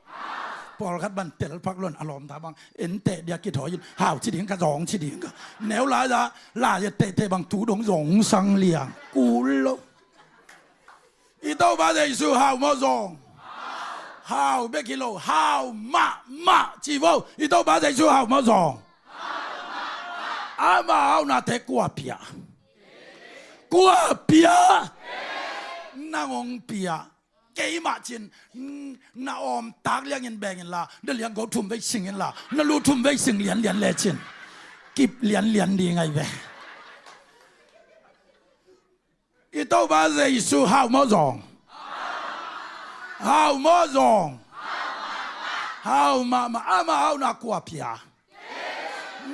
Pawlkhat ban tel phak lon a lawmta bang en teh dia kithawi in hau ci ding ka, zawng ci ding ka. Neu lai za lai a tehteh bang tu dong zawng sang liang kul lo. I Topa Jesu hau maw zawng? Hau bek hi lo, hau mahmah ci vo. I Topa Jesu hau maw zawng? Ama hauhnate kua pia? Kua pia? Nang hong pia. Keimah cin, n-, na awm tak liangin beng inla, na liangko thum vei sing inla, na lu thum vei sing lianlian lecin kip lianlian ding ahi ve. I Topa Jesu hau maw zawng? Hau maw zawng? Hau mahmah. Ama hauhna kua pia?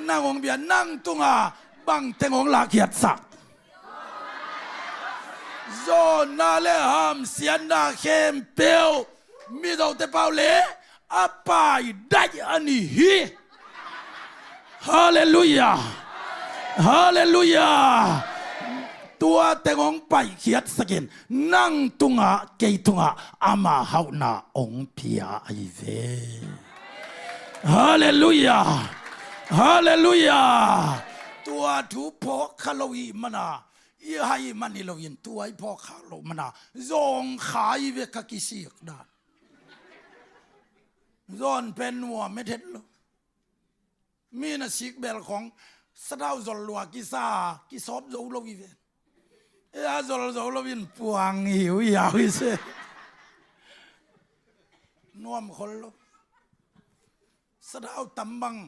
Nang hong pia. Nang tungah bangteng hong lakkhiatsak? Zawnna le hamsiatna khempeuh Mizote pau le a pai daih a nih hi. Halleluiah. Halleluiah. Tua teng hong paikhiatsakin nang tungah kei tungah ama hauhna hong pia ahi ve. Halleluiah. Halleluiah. Tua thu phawk kha lo ih mana, i hai man hi loin tua i phawk kha lo mana zawng kha hi ve ka kisik dan. Zawn pen nuam het het lo. Mi na sik bel khong sadau zol lua kisa, kisawp zo lo hi ve. E a zol zo lo in puang hiu hiau hi se. Nuam khol lo. Sadau tam bang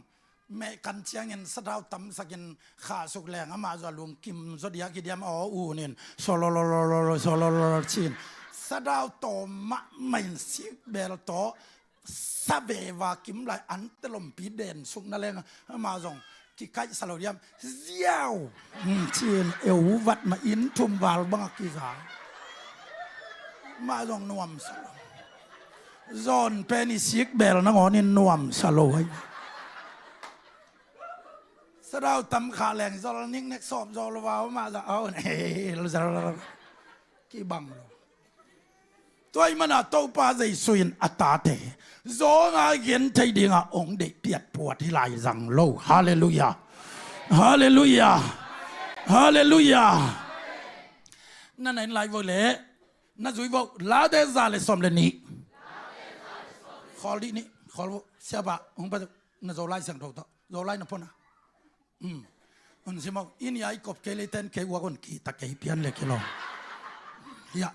meh kan ciangin sadau tamsakin khahsuk leng amah zua lungkim zaw dia kidiam aw unin sololololol sololol cin. Sadau tawm mahmah in sik bel tawh sa veva kim lai an telompi den suk na leng amah zong kikaihsa lo diam ziau. Hmm, cin eu vat ma inn thum val bang a kiza. Mah zong nuamsa lo. Zawn pen i sik bel nangawn in nuamsa lo hai. Sadau tam khah leng zol niknek sawp zaw lo va mah za au ne. Kibang lo. Tua i mana Topa Jesu in a tate zawnga gen thei dinga ong deih piat puat hi lai zang lo. Halleluiah. Halleluiah. Halleluiah. Na na in lai vo le. Na zui vo, Late za le sawm le nih. Khawl dih nih, khawl vo, siapa, hong pa, na Zolai Siangtho tawh, Zolai na pona. Um. Un sim o, i nia i kop kei lei ten kei uak un ki ta kei pian le kilo. Ya.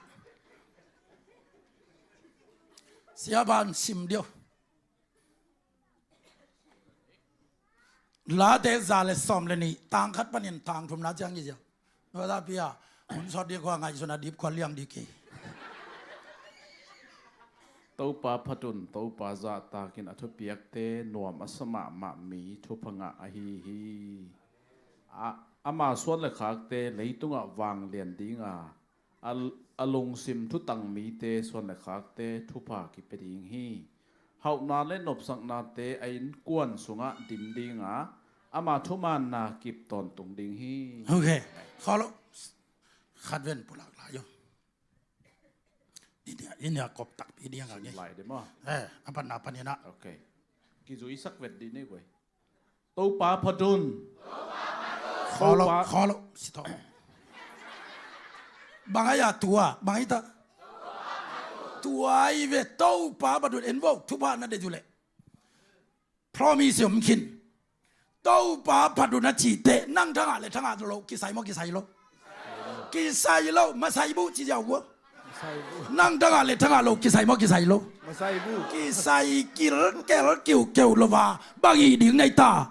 Siapa un sim dio. Late za le sawm le nih, tang khat panin tang thumna ciang i zia. Nua ta pia, hun sawt dih khua ngaihsun a dip khua liang dih kei. Topa phat un, Topa zahtakin a thupiakte nuam a sa mahmah mi thupha ngah ahi hi. A, ama suan le khakte leitungah vanglian dinga, a, a lungsim thutang mite suan le khakte thupha kipia ding hi. Hauhna le nopsaknate a innkuan sungah dim dinga, ama thumaanna kip tawntung ding hi. Ok. Khawl lo. Khat ven pulak lai o. I nia, i nia kop takpi ding a ngi. Lai de maw? Eh, a pan na pan ina. Ok. Kizuisak vet dih ni guai. Topa phat un. Khawl lo, Topa. Khawl lo. Si tawh. Bang a ya tua, bang a i ta. Tua i ve Topa phat un en vo, thupha na de zu le. Promise om khin. Topa phat un a cihte, nang thangah le thangah lo, kisai maw, kisai lo. Kisai lo, masai bu ci ziau vua. Nang thangah le thangah lo, kisai maw, kisai lo. Kisai kilkel kiukeu lo va, bang i ding nei ta.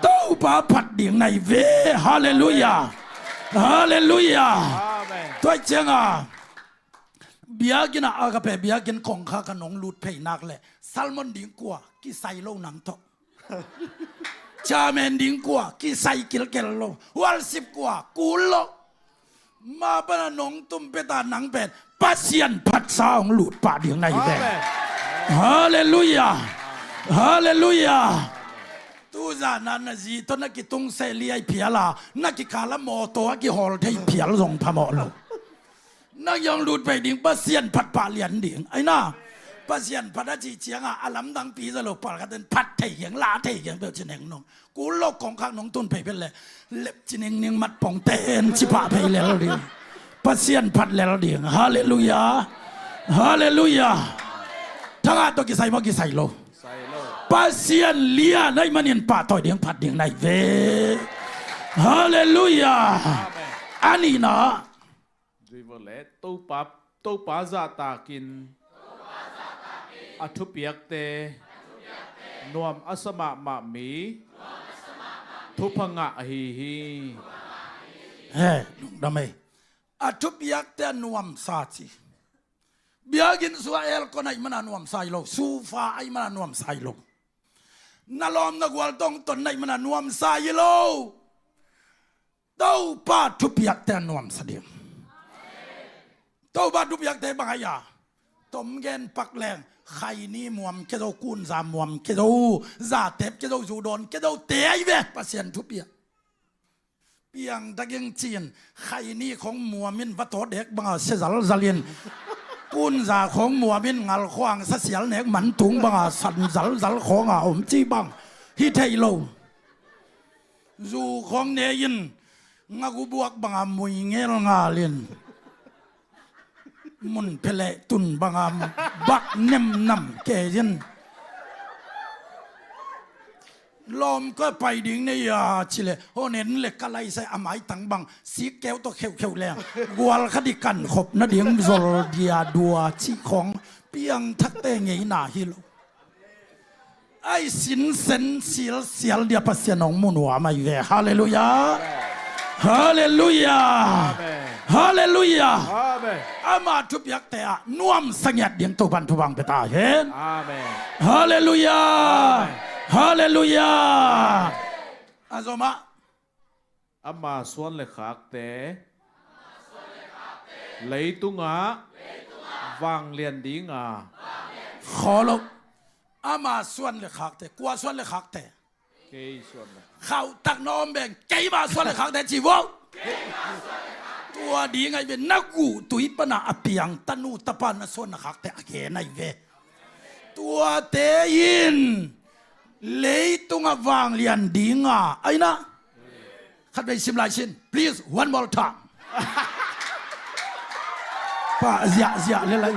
Topa phat ding nei ve, halleluia. Halleluia. Amen. Tua cianga. Biakinn ah, Agape biakinn kongkhak ah nong lut phei nak leh, sermon ding kua, kisai lo nang tawh. Chairman ding kua, kisai kilkel lo. Worship kua, kul lo. Ma pana nong tum peta nang pen, Pasian phatsa hong lut pah ding na hi ve. Amen. Halleluia. Halleluia. Tuzan na na zi tawh na kitung seh liai phial a, na kikala mawtaw a kihawl thei phial zong phamawh lo. Nang zong lut pei ding, Pasian phat pah lian ding. Aina, Pasian phat a cih cianga, a lamdang pi za lo, palkhat ten phat thei keng, la thei keng, peuh ci neng nong. Kul lo kongkhak nong tun pei pet le, lep ci ningning mat pong ten ci pah pei lel ding. Pasian phat lel ding. Halleluia. Halleluia. Thangah tawh kisai maw, kisai lo. Pasian lian ahih manin pahtawi ding phat ding na hi ve. Halleluia. Amen. A nihna. Zui vawh le Topa, Topa zahtakin a thupiakte nuam a sa mahmah mi thupha ngah ahi hi. He, lungdam ei. A thupiakte a nuamsa ci. Biakinn sua aircon ahih mana nuamsa hi lo. Sofa ahih mana nuamsa hi lo. Na lawm na gual tawh tonna ahih mana nuamsa hi lo. Topa thupiakte a nuamsa ding. Topa thupiakte bang a hia? Tom gen pak leng, khaini muam kei zo, kunza muam kei zo, zatep kei zo, zu dawn kei zo te ahi ve, Pasian thupiak. Piangthak in cin, khaini khong muam in va tawt dek banga sia zalzal in, kunza khong muam in ngal khuang sa sial nek man tung banga san zalzal khawnga om ci bang hi thei lo. Zu khong ne in, ngagu buak banga mui ngel ngal in, mun pheleh tun banga bak nemnam kei in. Lawm ka pai ding nei a ci le, hon en le ka laisai a maitang bang sik keu tawh kheukheu leng, gual khat i kan khop nading zol dia dua cih khong piangthakte ngeina hi lo. Ai sinsen silsial dia Pasian hong mu nuam ahi ve. Halleluia. Halleluia. Amen. Halleluia. Amen. Ama thupiakte ah nuamsa ngiat ding Topan thupha hong pia ta hen. Amen. Halleluia. Amen. Halleluia. A zomah. Ama suan le khakte leitungah vanglian dinga. Khawl lo. Ama suan le khakte. Kua suan le khakte? Kei suan le. Khauhtak na om beng, keima suan le khakte ci vo. Tua ding ahi ve, na guhtui pana a piang tanu tapa na suan na khakte a gen ahi ve. Tuate in leitungah vanglian dinga, aina. Khat vei sim lai sin. Please, one more time. Ziah ziah le lai.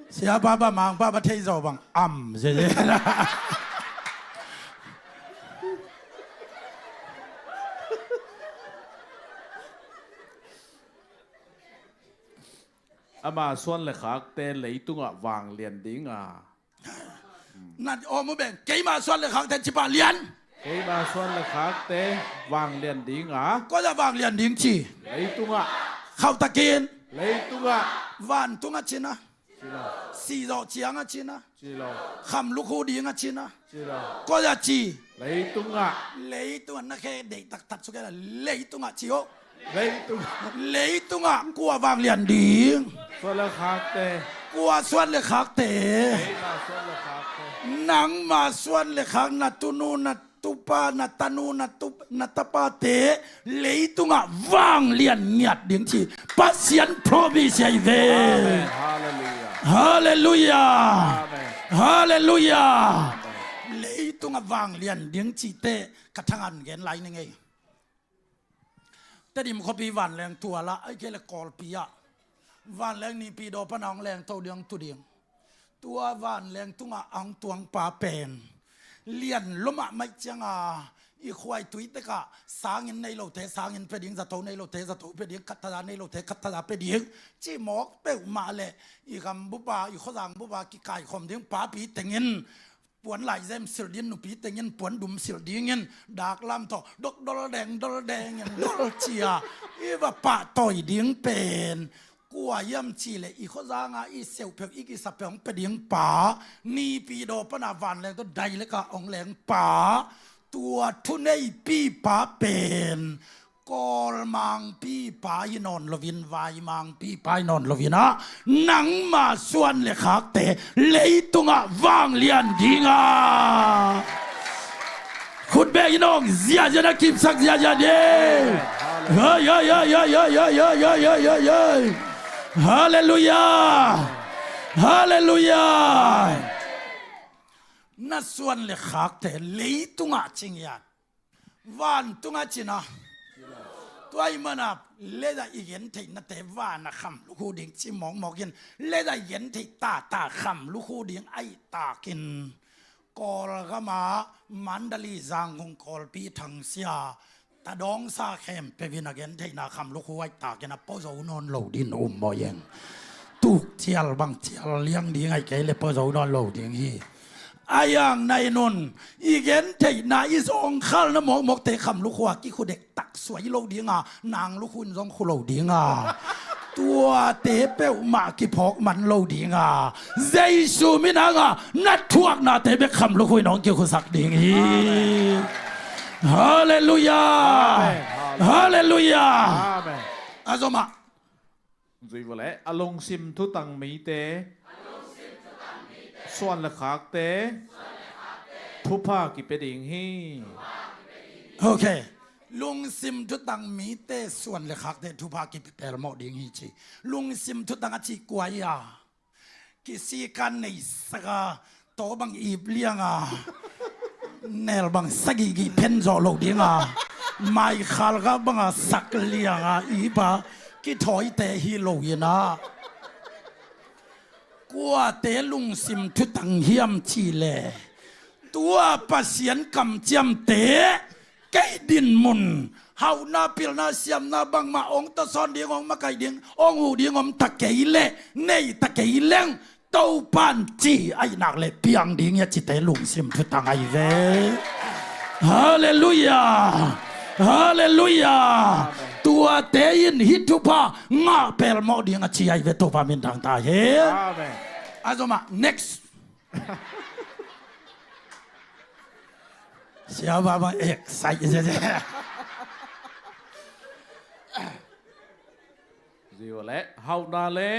Sia baba mang baba thei zaw bang am zia zia. Ama suan le khakte leitungah vanglian dinga. Na om uh beng, keima suan le khakte cipah lian. Keima suan le khakte vanglian dinga. Kua zah vanglian ding ci? Leitungah. Khauhtakin. Leitungah. Vantungah cina. Cilo. Sihzawh ciangah cina. Cilo. Kham lukhu dingah cina. Cilo. Kua zah ci? Leitungah. Leitungah na khe deih taktak suk kei la leitungah ci uh. Leitungah. Leitungah kua vanglian ding? Suan le khakte. Kua suan le khakte? Keima suan le khakte. Nangma suan le khak, na tunu, na tupa, na tanu, na tup-, na tapate leitungah vanglian ngiat ding ci Pasian promise ahi ve. Amen. Halleluiah. Halleluiah. Amen. Halleluiah. Amen. Leitungah vanglian ding cite ka thangan gen lai ni ngei. Tedim khuapi vanleng tualah, ai kei le Kawlpi ah vanleng nipi daw pana hong lengto ding hong tu ding. Tua vanleng tungah a hong tuangpa pen lian lua mahmah cianga i khuaitui tekah sangin nei lote sangin pia ding, zato nei lote zato pia ding, khatthaza nei lote khatthaza pia ding cimawk peuhmah le i gam bupa i khuazang bupa kikaikhawm ding papi tengin puan laizem silh dingin nupi tengin puan dum silh dingin daklam tawh dok dol deng dol dengin dol cia i va pahtawi ding pen kua hiam cihleh i khuazanga i seuhpheuh i kisappheuh hong pia ding pa nipi daw pana vanleng tawh dailekah hong leng pa tua thuneipi pa pen Kawlmangpi pa hi nawn loin, vaimangpi pa hi nawn loin ah nangma suan le khakte leitungah vanglian dinga. Khutbeh in hong ziahziah na kipsak ziahziah ding. Hoi, hoi, hoi. Halleluiah. Halleluiah. Na suan le khakte leitungah cingiat vantungah cina. Tua i mana leda i gentheihnate vana kham lukhu ding ci mawkmawkin leda i gentheih tata kham lukhu ding aihtakin Kawlgama Mandali Zangkung Kawlpi thangsia tadawngsa khempeuh in a gentheihna kham lukhu aihtakin a pozo nawn lo din um maw eng. Tukcial bangcial liang ding aih kei le pozo nawn lo ding hi. A iang na in un i gentheihna i zawngkhalna mawkmawkte kham lukhua kikhudek tak suai lo dinga nang lukhu in zong khu lo dinga tuate peuhmah kiphawk man lo dinga Jesu minanga na thuaknate bek kham lukhu in hong kikhusak ding hi. Halleluiah. Halleluiah. A zomah Zui vawleh a lungsim thutang mite suan le khakte thupha kipia ding hi. Ok. Lungsim thutang mite suan le khakte thupha kipia pelmawh ding hi ci. Lungsim thutang a cih kuai a kisikan neisaka tawbang ip lianga nelbang sagihgih phen zawh lo dinga maikhalga banga sak lianga ipa kithawite hi lo ina kuate lungsim thutang hiam cihleh tua Pasian kamciamte kei dinmun hauhna pilna siamna bangmah ong tawsawn ding ong makaih ding ong huh ding om ta kei leh nei ta kei leng Topan ci aihnak le piang ding ia cite lungsim thutang ahi ve. Halleluiah. Halleluiah. Tuate in hih thupha ngah pelmawh ding a ci ahi ve Topa min thangta hi. A zomah next. Siapa bang excite saja. Ziu le hauhna le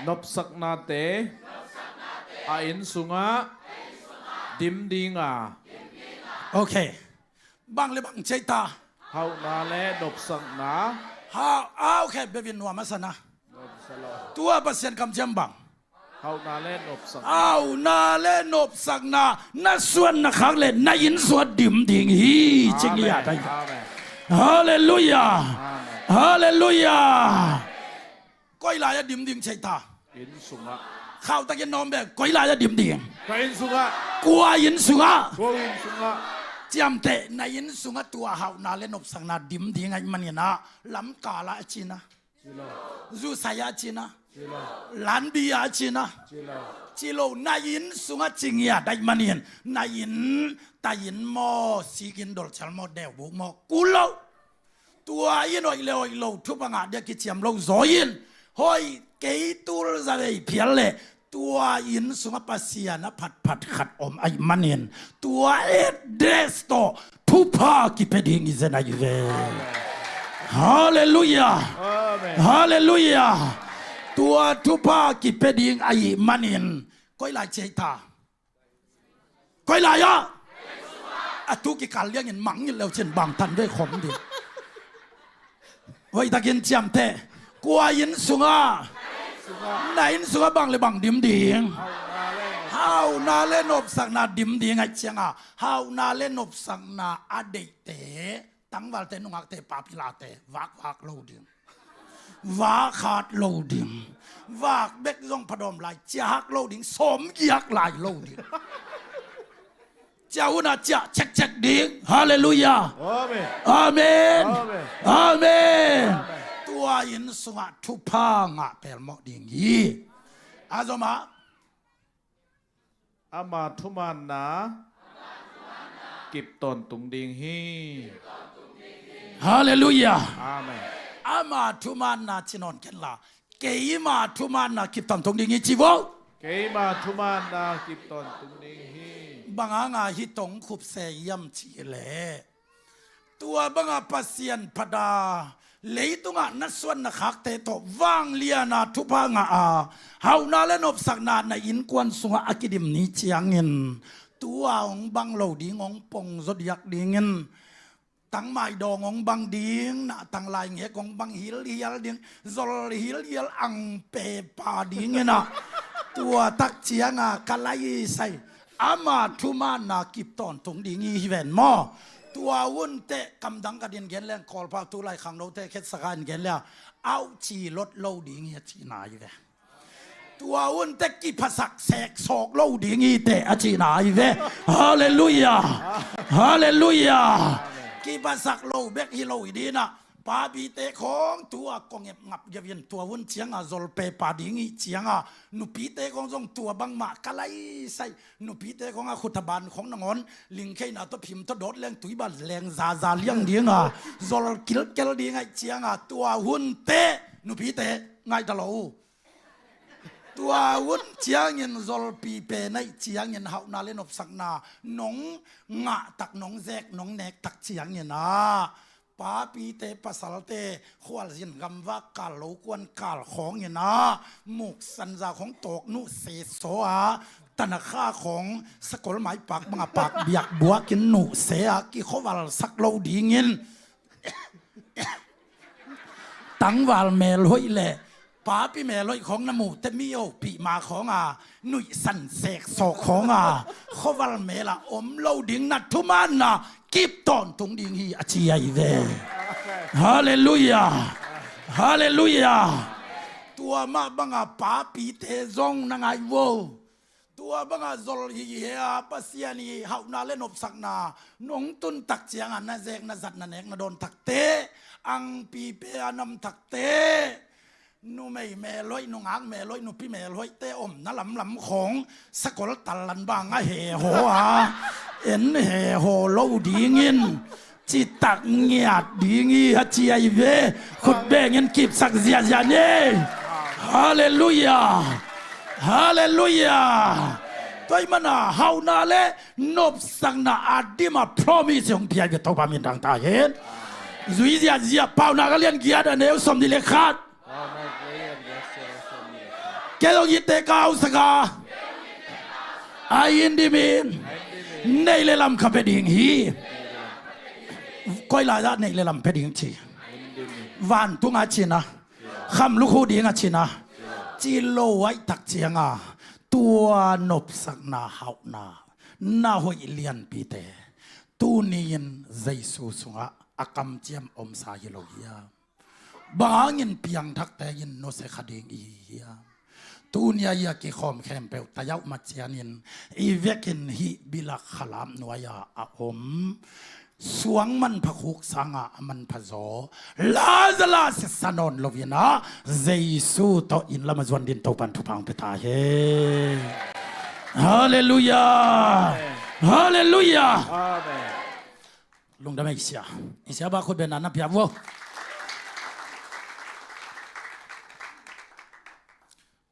nopsaknate a inn sungah dim dinga. Ok. Bang le bang ceita. Hauhna le nopsakna. Ha, ah, ok, bevin nuam a sana. Tua Pasian kamciam bang. Hauhna le nopsakna. Hauhna le nopsakna na suan na khak le na inn suat dim ding hi. Cing hi a tai. Amen. Halleluiah. Halleluiah. Koi lai-ah dim ding, thei ta? Inn sungah. Khauhtakin nawm beng, koi lai-ah dim ding? Ka inn sungah. Kua inn sungah? Ko inn sungah. Ciamteh, na inn sungah tua hauhna le nopsakna dim ding ahih manin ah, lamkal ah a cina, zusai ah a cina, lanbi ah a cina, ci lo, na inn sungah ci ngiat ahih manin, na inn, ta inn maw, sikin dolcial maw, deubuk maw, kul lo. Tua in hoih le hoih lo, thupha ngah dia kiciam lo zaw in, hoih kei tul zavei phial leh, tua inn sungah Pasian a phatphat khat om ahih manin, tua address tawh thupha kipia ding i zen ahi ve. Halleluiah. Halleluiah. Tua thupha kipia ding ahih manin, koi lai ci ei ta? Koi lai-ah? A tu kikal liangin mangngilh leu cin bangtan vei khom ding. Hoihtakin ciamteh. Kua inn sungah? Na inn sungah bang le bang dim ding? Hauhna le nopsakna dim ding ahih ciangah, hauhna le nopsakna a deihte, tangvalte, nungakte, papilate, vakvak lo ding. Vak hat lo ding. Vak bek zong phadawm lai, ciahak lo ding, sawmgiak lai lo ding. Ciah hunah ciah cekcek ding. Halleluiah. Amen. Amen. Tua inn sungah thupha ngah pelmawh ding hi. A zom ah. Ama thumanna kip tawntung ding hi. Halleluiah. Amen. Ama thumanna ci nawn ken la, keima thumanna kip tawntung ding hi ci vo. Keima thumanna kip tawntung ding hi. Bang hanga hih tawh khup se hiam cih leh, tua banga Pasian phat a, leitungah na suan na khakte tawh vangliana thupha ngah a, hauhna le nopsakna na innkuan sungah a kidim ni ciangin, tua hong bang lo ding, hong pongzaw diak dingin, tangmai dawng hong bang ding, na tang lai ngek hong bang hilhial ding, zol hilhial ang pepa dingin ah, tua tak cianga ka laisai, ama thumanna kip tawntung ding hi hi ven maw? Tua hun teh kamdang ka din gen leng, Kawlpau tu lai khangnote khetsaka in gen leng, auh ci lot lo ding hi a cihna hi ve. Tua hun teh kiphasak seksawk lo ding hi teh a cihna hi ve. Halleluiah. Halleluiah. Kiphasak lo bek hi lo hi dinah, papite khawng tua kong ep ngap gevin, tua hun cianga zol pepa ding hi cianga, nupite khawng zong tua bangmah ka laisai, nupite khawng a khut a ban khawng nangawn lingkheina tawh phim tawh dawt leng tuiban leng zaza liang dinga, zol kilkel ding ahih cianga, tua hun teh nupite ngaihta lo. Tua hun ciangin zolpi pen ahih ciangin hauhna le nopsakna nong ngah tak, nong zek, nong nek tak ciangin ah, papite pasalte khualzin gamvak kal, lo kuan kal khawngin ah, muksanza khawng tawk nuhse saw a, tanakha khawng sakol maipak banga pak biak buakin nuhse a, kikhuavalsak lo dingin, tangval melhoih le papi melhoih khawng na muh teh, mi opih ma khawnga nuihsan seksawk khawnga khuaval mela om lo ding, na thumanna kip tawntung ding hi a ci ahi ve. Halleluiah. Halleluiah. Tua mah banga papite zong na ngai vo. Tua banga zol hi he a, Pasian i hauhna le nopsakna nong tun tak cianga, na zek na zat na nek na dawn tak teh, angpipe a nam tak teh, numei melhoih, nungak melhoih, nupi melhoihte omna lamlam khawng sakol tallan banga hehaw a, en hehaw lo dingin citak ngiat ding hi a ci ahi ve. Khut bengin kipsak ziahziah ni. Halleluiah. Halleluiah. Tua ahih mana hauhna le nopsakna a dima promise hong pia hi ve, Topa min thang ta hen. Zui ziahziah, Paunak a lian giat a neu sawmnih le khat. Kei zong itte ka ausak a, a inn dimin neih le lam ka pia ding hi. Koi lai-ah neih le lam pia ding ci? Vantung a cina, kham lukhu ding a cina, ci lo ahih tak cianga, tua nopsakna hauhna na hoih lianpite tuni-in Jesu sungah a kamciam omsa hi lo hiam? Bang hangin piangthakte in nusia kha ding i hi hiam? Tuni a i a kikhawm khempeuh tayauh ma cianin i vekin hih Bilak khalam nuai-a a om suang manpha khuk sangah a manpha zaw Lazarus sa nawn loin ah Jesu tawh inn lam a zuan dingin Topan thupha hong pia ta hen. Halleluiah. Halleluiah. Amen. Lungdam ei sia. I sia ba khut bengna na pia vo.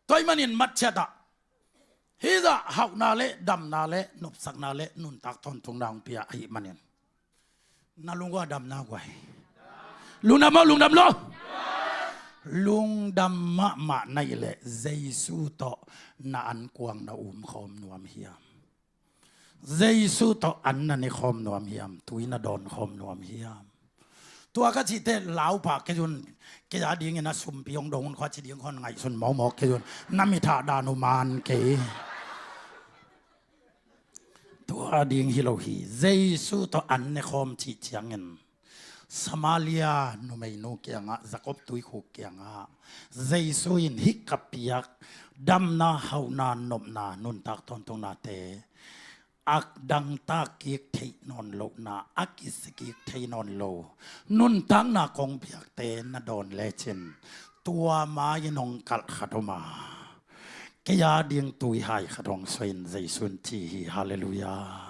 Tua ahih manin matchiat ah hih zah hauhna le damna le nopsakna le nuntak tawntungna hong pia ahih manin na lungua damna guai. Lungdam maw, lungdam lo? Lungdam mahmah na hih leh Jesu tawh na ankuang na umkhawm nuam hiam? Jesu tawh an na nekhawm nuam hiam? Tui na dawnkhawm nuam hiam? Tua ka cih teh lau pah kei un. Kei a dingin a sumpi hong dong un, khua ci ding khawng ngaihsun mawkmawk kei un. Na mit hah dan uh man kei. Tua ding hi lo hi. Jesu tawh an nekhawm cih ciangin Samaria numeinu kiangah, Jakob tuikhuk kiangah Jesu in hih ka piak damna, hauhna, nopna, nuntak tawntungnate a dangtak kik theih nawn lohna, a kisia kik thei nawn lo nuntakna kong piakte na dawn lecin tua mai-in hong kalh khat om a, kei a ding tuihai khat hong suah in, Jesu in ci hi. Halleluiah.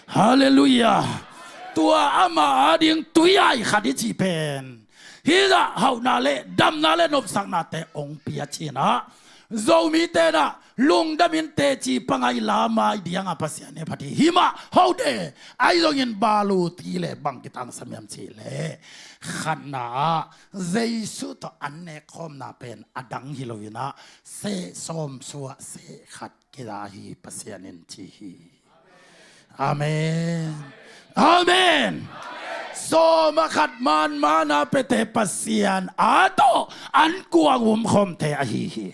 Halleluiah. Tua ama a ding tuihai khat i cih pen hih zah hauhna le damna le nopsaknate hong pia ci-in ah Zomite in ah lungdam in teci pangai la mai diangah Pasian hehpih hi. Himah hode ahi zongin balu ti le bang kitangsam hiam cih leh khatna ah Jesu tawh an nekkhawmna pen a dang hi loin ah seh sawm suah seh khat kizai hi, Pasian in ci hi. Amen. Amen. Sawm a khat man mana piate Pasian a tawh ankuang umkhawmte ahi hi.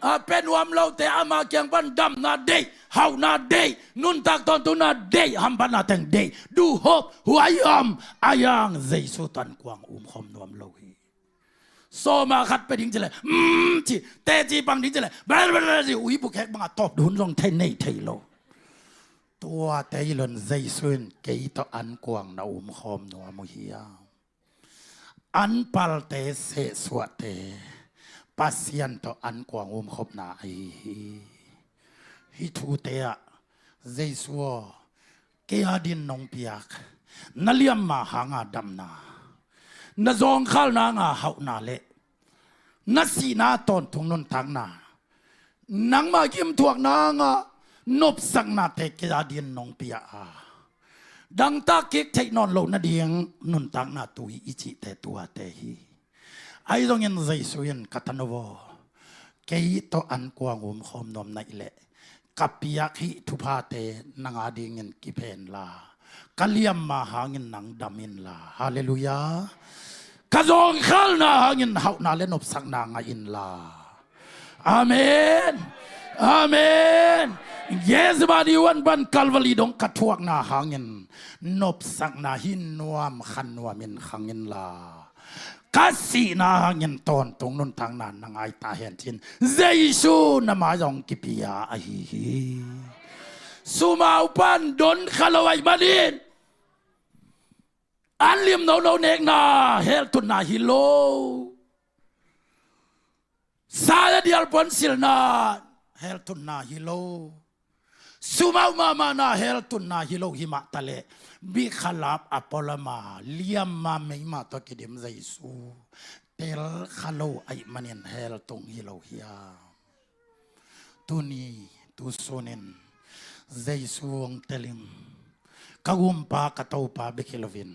A pia nuam lote ama kiang pan damna deih, hauhna deih, nuntak tawntungna deih, hamphatna teng deih, duhhop, huaiam, a yang Jesu tawh ankuang umkhawm nuam lo hi. Sawm a khat pia ding cileh, mm, ci, teci pang ding cileh, bel, bel, bel, ci, uibu khek bangah tawp dun zong thei nei thei lo. Tuate i lon Jesu in kei tawh ankuang na umkhawm nuam uh hiam? Anpalte, sehsuahte Pasian tawh ankuang umkhopna ahi hi. Hih thute ah Jesu aw, kei a din nong piak na liamma hanga damna, na zawngkhalna hanga hauhna le na sihna tawntung nuntakna, nangma gimthuakna hanga nopsaknate kei a din nong pia a, dangtak kik theih nawn loh nading nuntakna tui i cihte tuate hi. Ahi zongin Jesu in ka tanu aw, kei tawh ankuang umkhawm nuam na hih leh ka piak hih thuphate nang a dingin kiphen la, ka liamma hangin nang dam inla. Halleluiah. Ka zawngkhalna hangin hauhna le nopsakna ngah inla. Amen. Amen. Gethsemane huan pan Calvary dong ka thuakna hangin nopsakna hi nuam kha nuamin khang inla, ka sihna hangin tawntung nuntakna na ngai ta hen, ci-in Jesu na mai-ah hong kipia ahi hi. Sumau pan don kha lo ahih manin an lim nono nekna heltunna hi lo. Sa-a dial puan silna heltunna hi lo. Sumau mahmahna heltunna hi lo. Himah taleh bikhalap a pualam a liamma meima tawh kidim Jesu tel kha lo ahih manin heltung hi lo hiam? Tuni, tusunin Jesu hong tel ing. Ka gumpa, ka Topa bek hi loin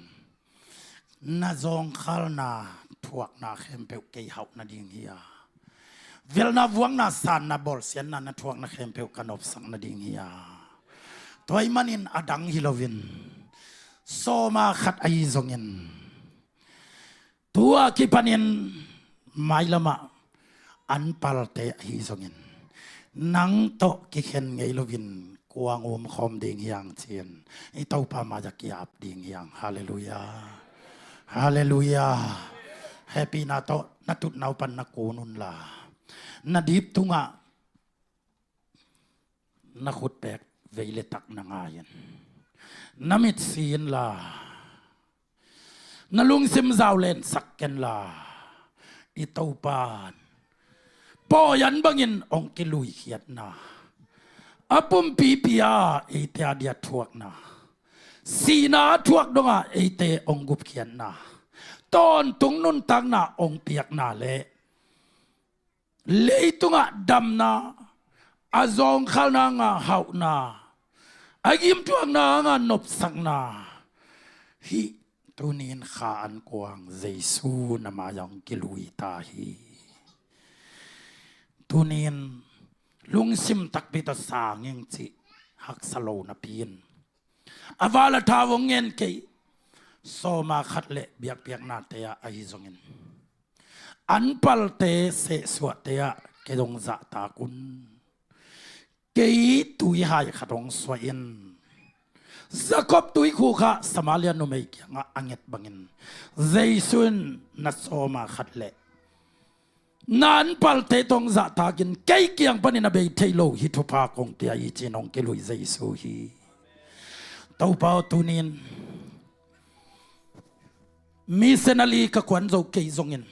na zawngkhalna thuakna khempeuh kei hauh nading hi a, velna vuakna sanna bawlsiatna na thuakna khempeuh ka nopsak nading hi a, tua ahih manin a dang hi loin sawm a khat ahi zongin, tua kipanin mailamah an palte ahi zongin nang tawh kikhen ngei loin kuang umkhawm ding hi hang, ci-in i Topa mai-ah ki-ap ding hi hang. Halleluiah. Halleluiah. Hehpihna tawh na tutnau pan na kun unla, na dip tungah na khut pek vei le tak na ngai in, na mit si inla, na lungsim zau lensak kenla, i Topa in pawi an bangin hong kiluikhiatna, a pumpipi a eite a dia thuakna, sihna a thuak dongah eite hong gupkhiatna, tawntung nuntakna hong piakna le leitungah damna, a zawngkhalna ngah hauhna, a gimthuakna ngah nopsakna, hih tuni in Kha Ankuang Jesu na mai-ah hong kilui ta hi. Tuni in lungsim takpi tawh sang ing cih haksa lo napi in, a val a thau hong ngen kei sawma khat le biakpiaknate ah ahi zongin, anpalte sehsuahte ah kei hong zahtak un. Kei tuihai khat hong suah in, Jakob tuikhuk ah Samaria numei kiangah a nget bangin, Jesu in na sawma khat le na anpalte tawh hong zahtakin kei kiang panin a bei thei lo hih thupha kong pia hi, ci-in hong kilui Jesu hi. Topa aw, tuni in missionary ka kuan zo kei zongin,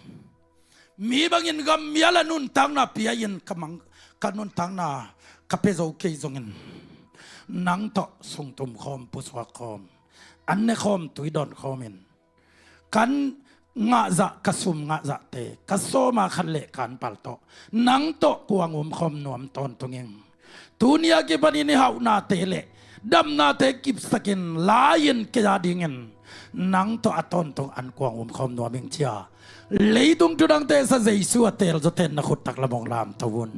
mi bangin gam mial a nuntakna pia-in ka mang, ka nuntakna ka pia zo kei zongin, nang tawh sungtum khawm, pusuak khawm, an ne khawm, tui dawn khawmin, kan ngahzah, ka sum ngahzahte, ka sawma khat le ka anpal tawh nang tawh kuang umkhawm nuam tawntung ing. Tuni a kipanin i hauhnate le damnate kipsakin la-in kei a dingin nang tawh a tawntung an kuang umkhawm nuam ing, ci-a leitung thudangte sa Jesu a teelzawte in na khut taklam hong lamto un.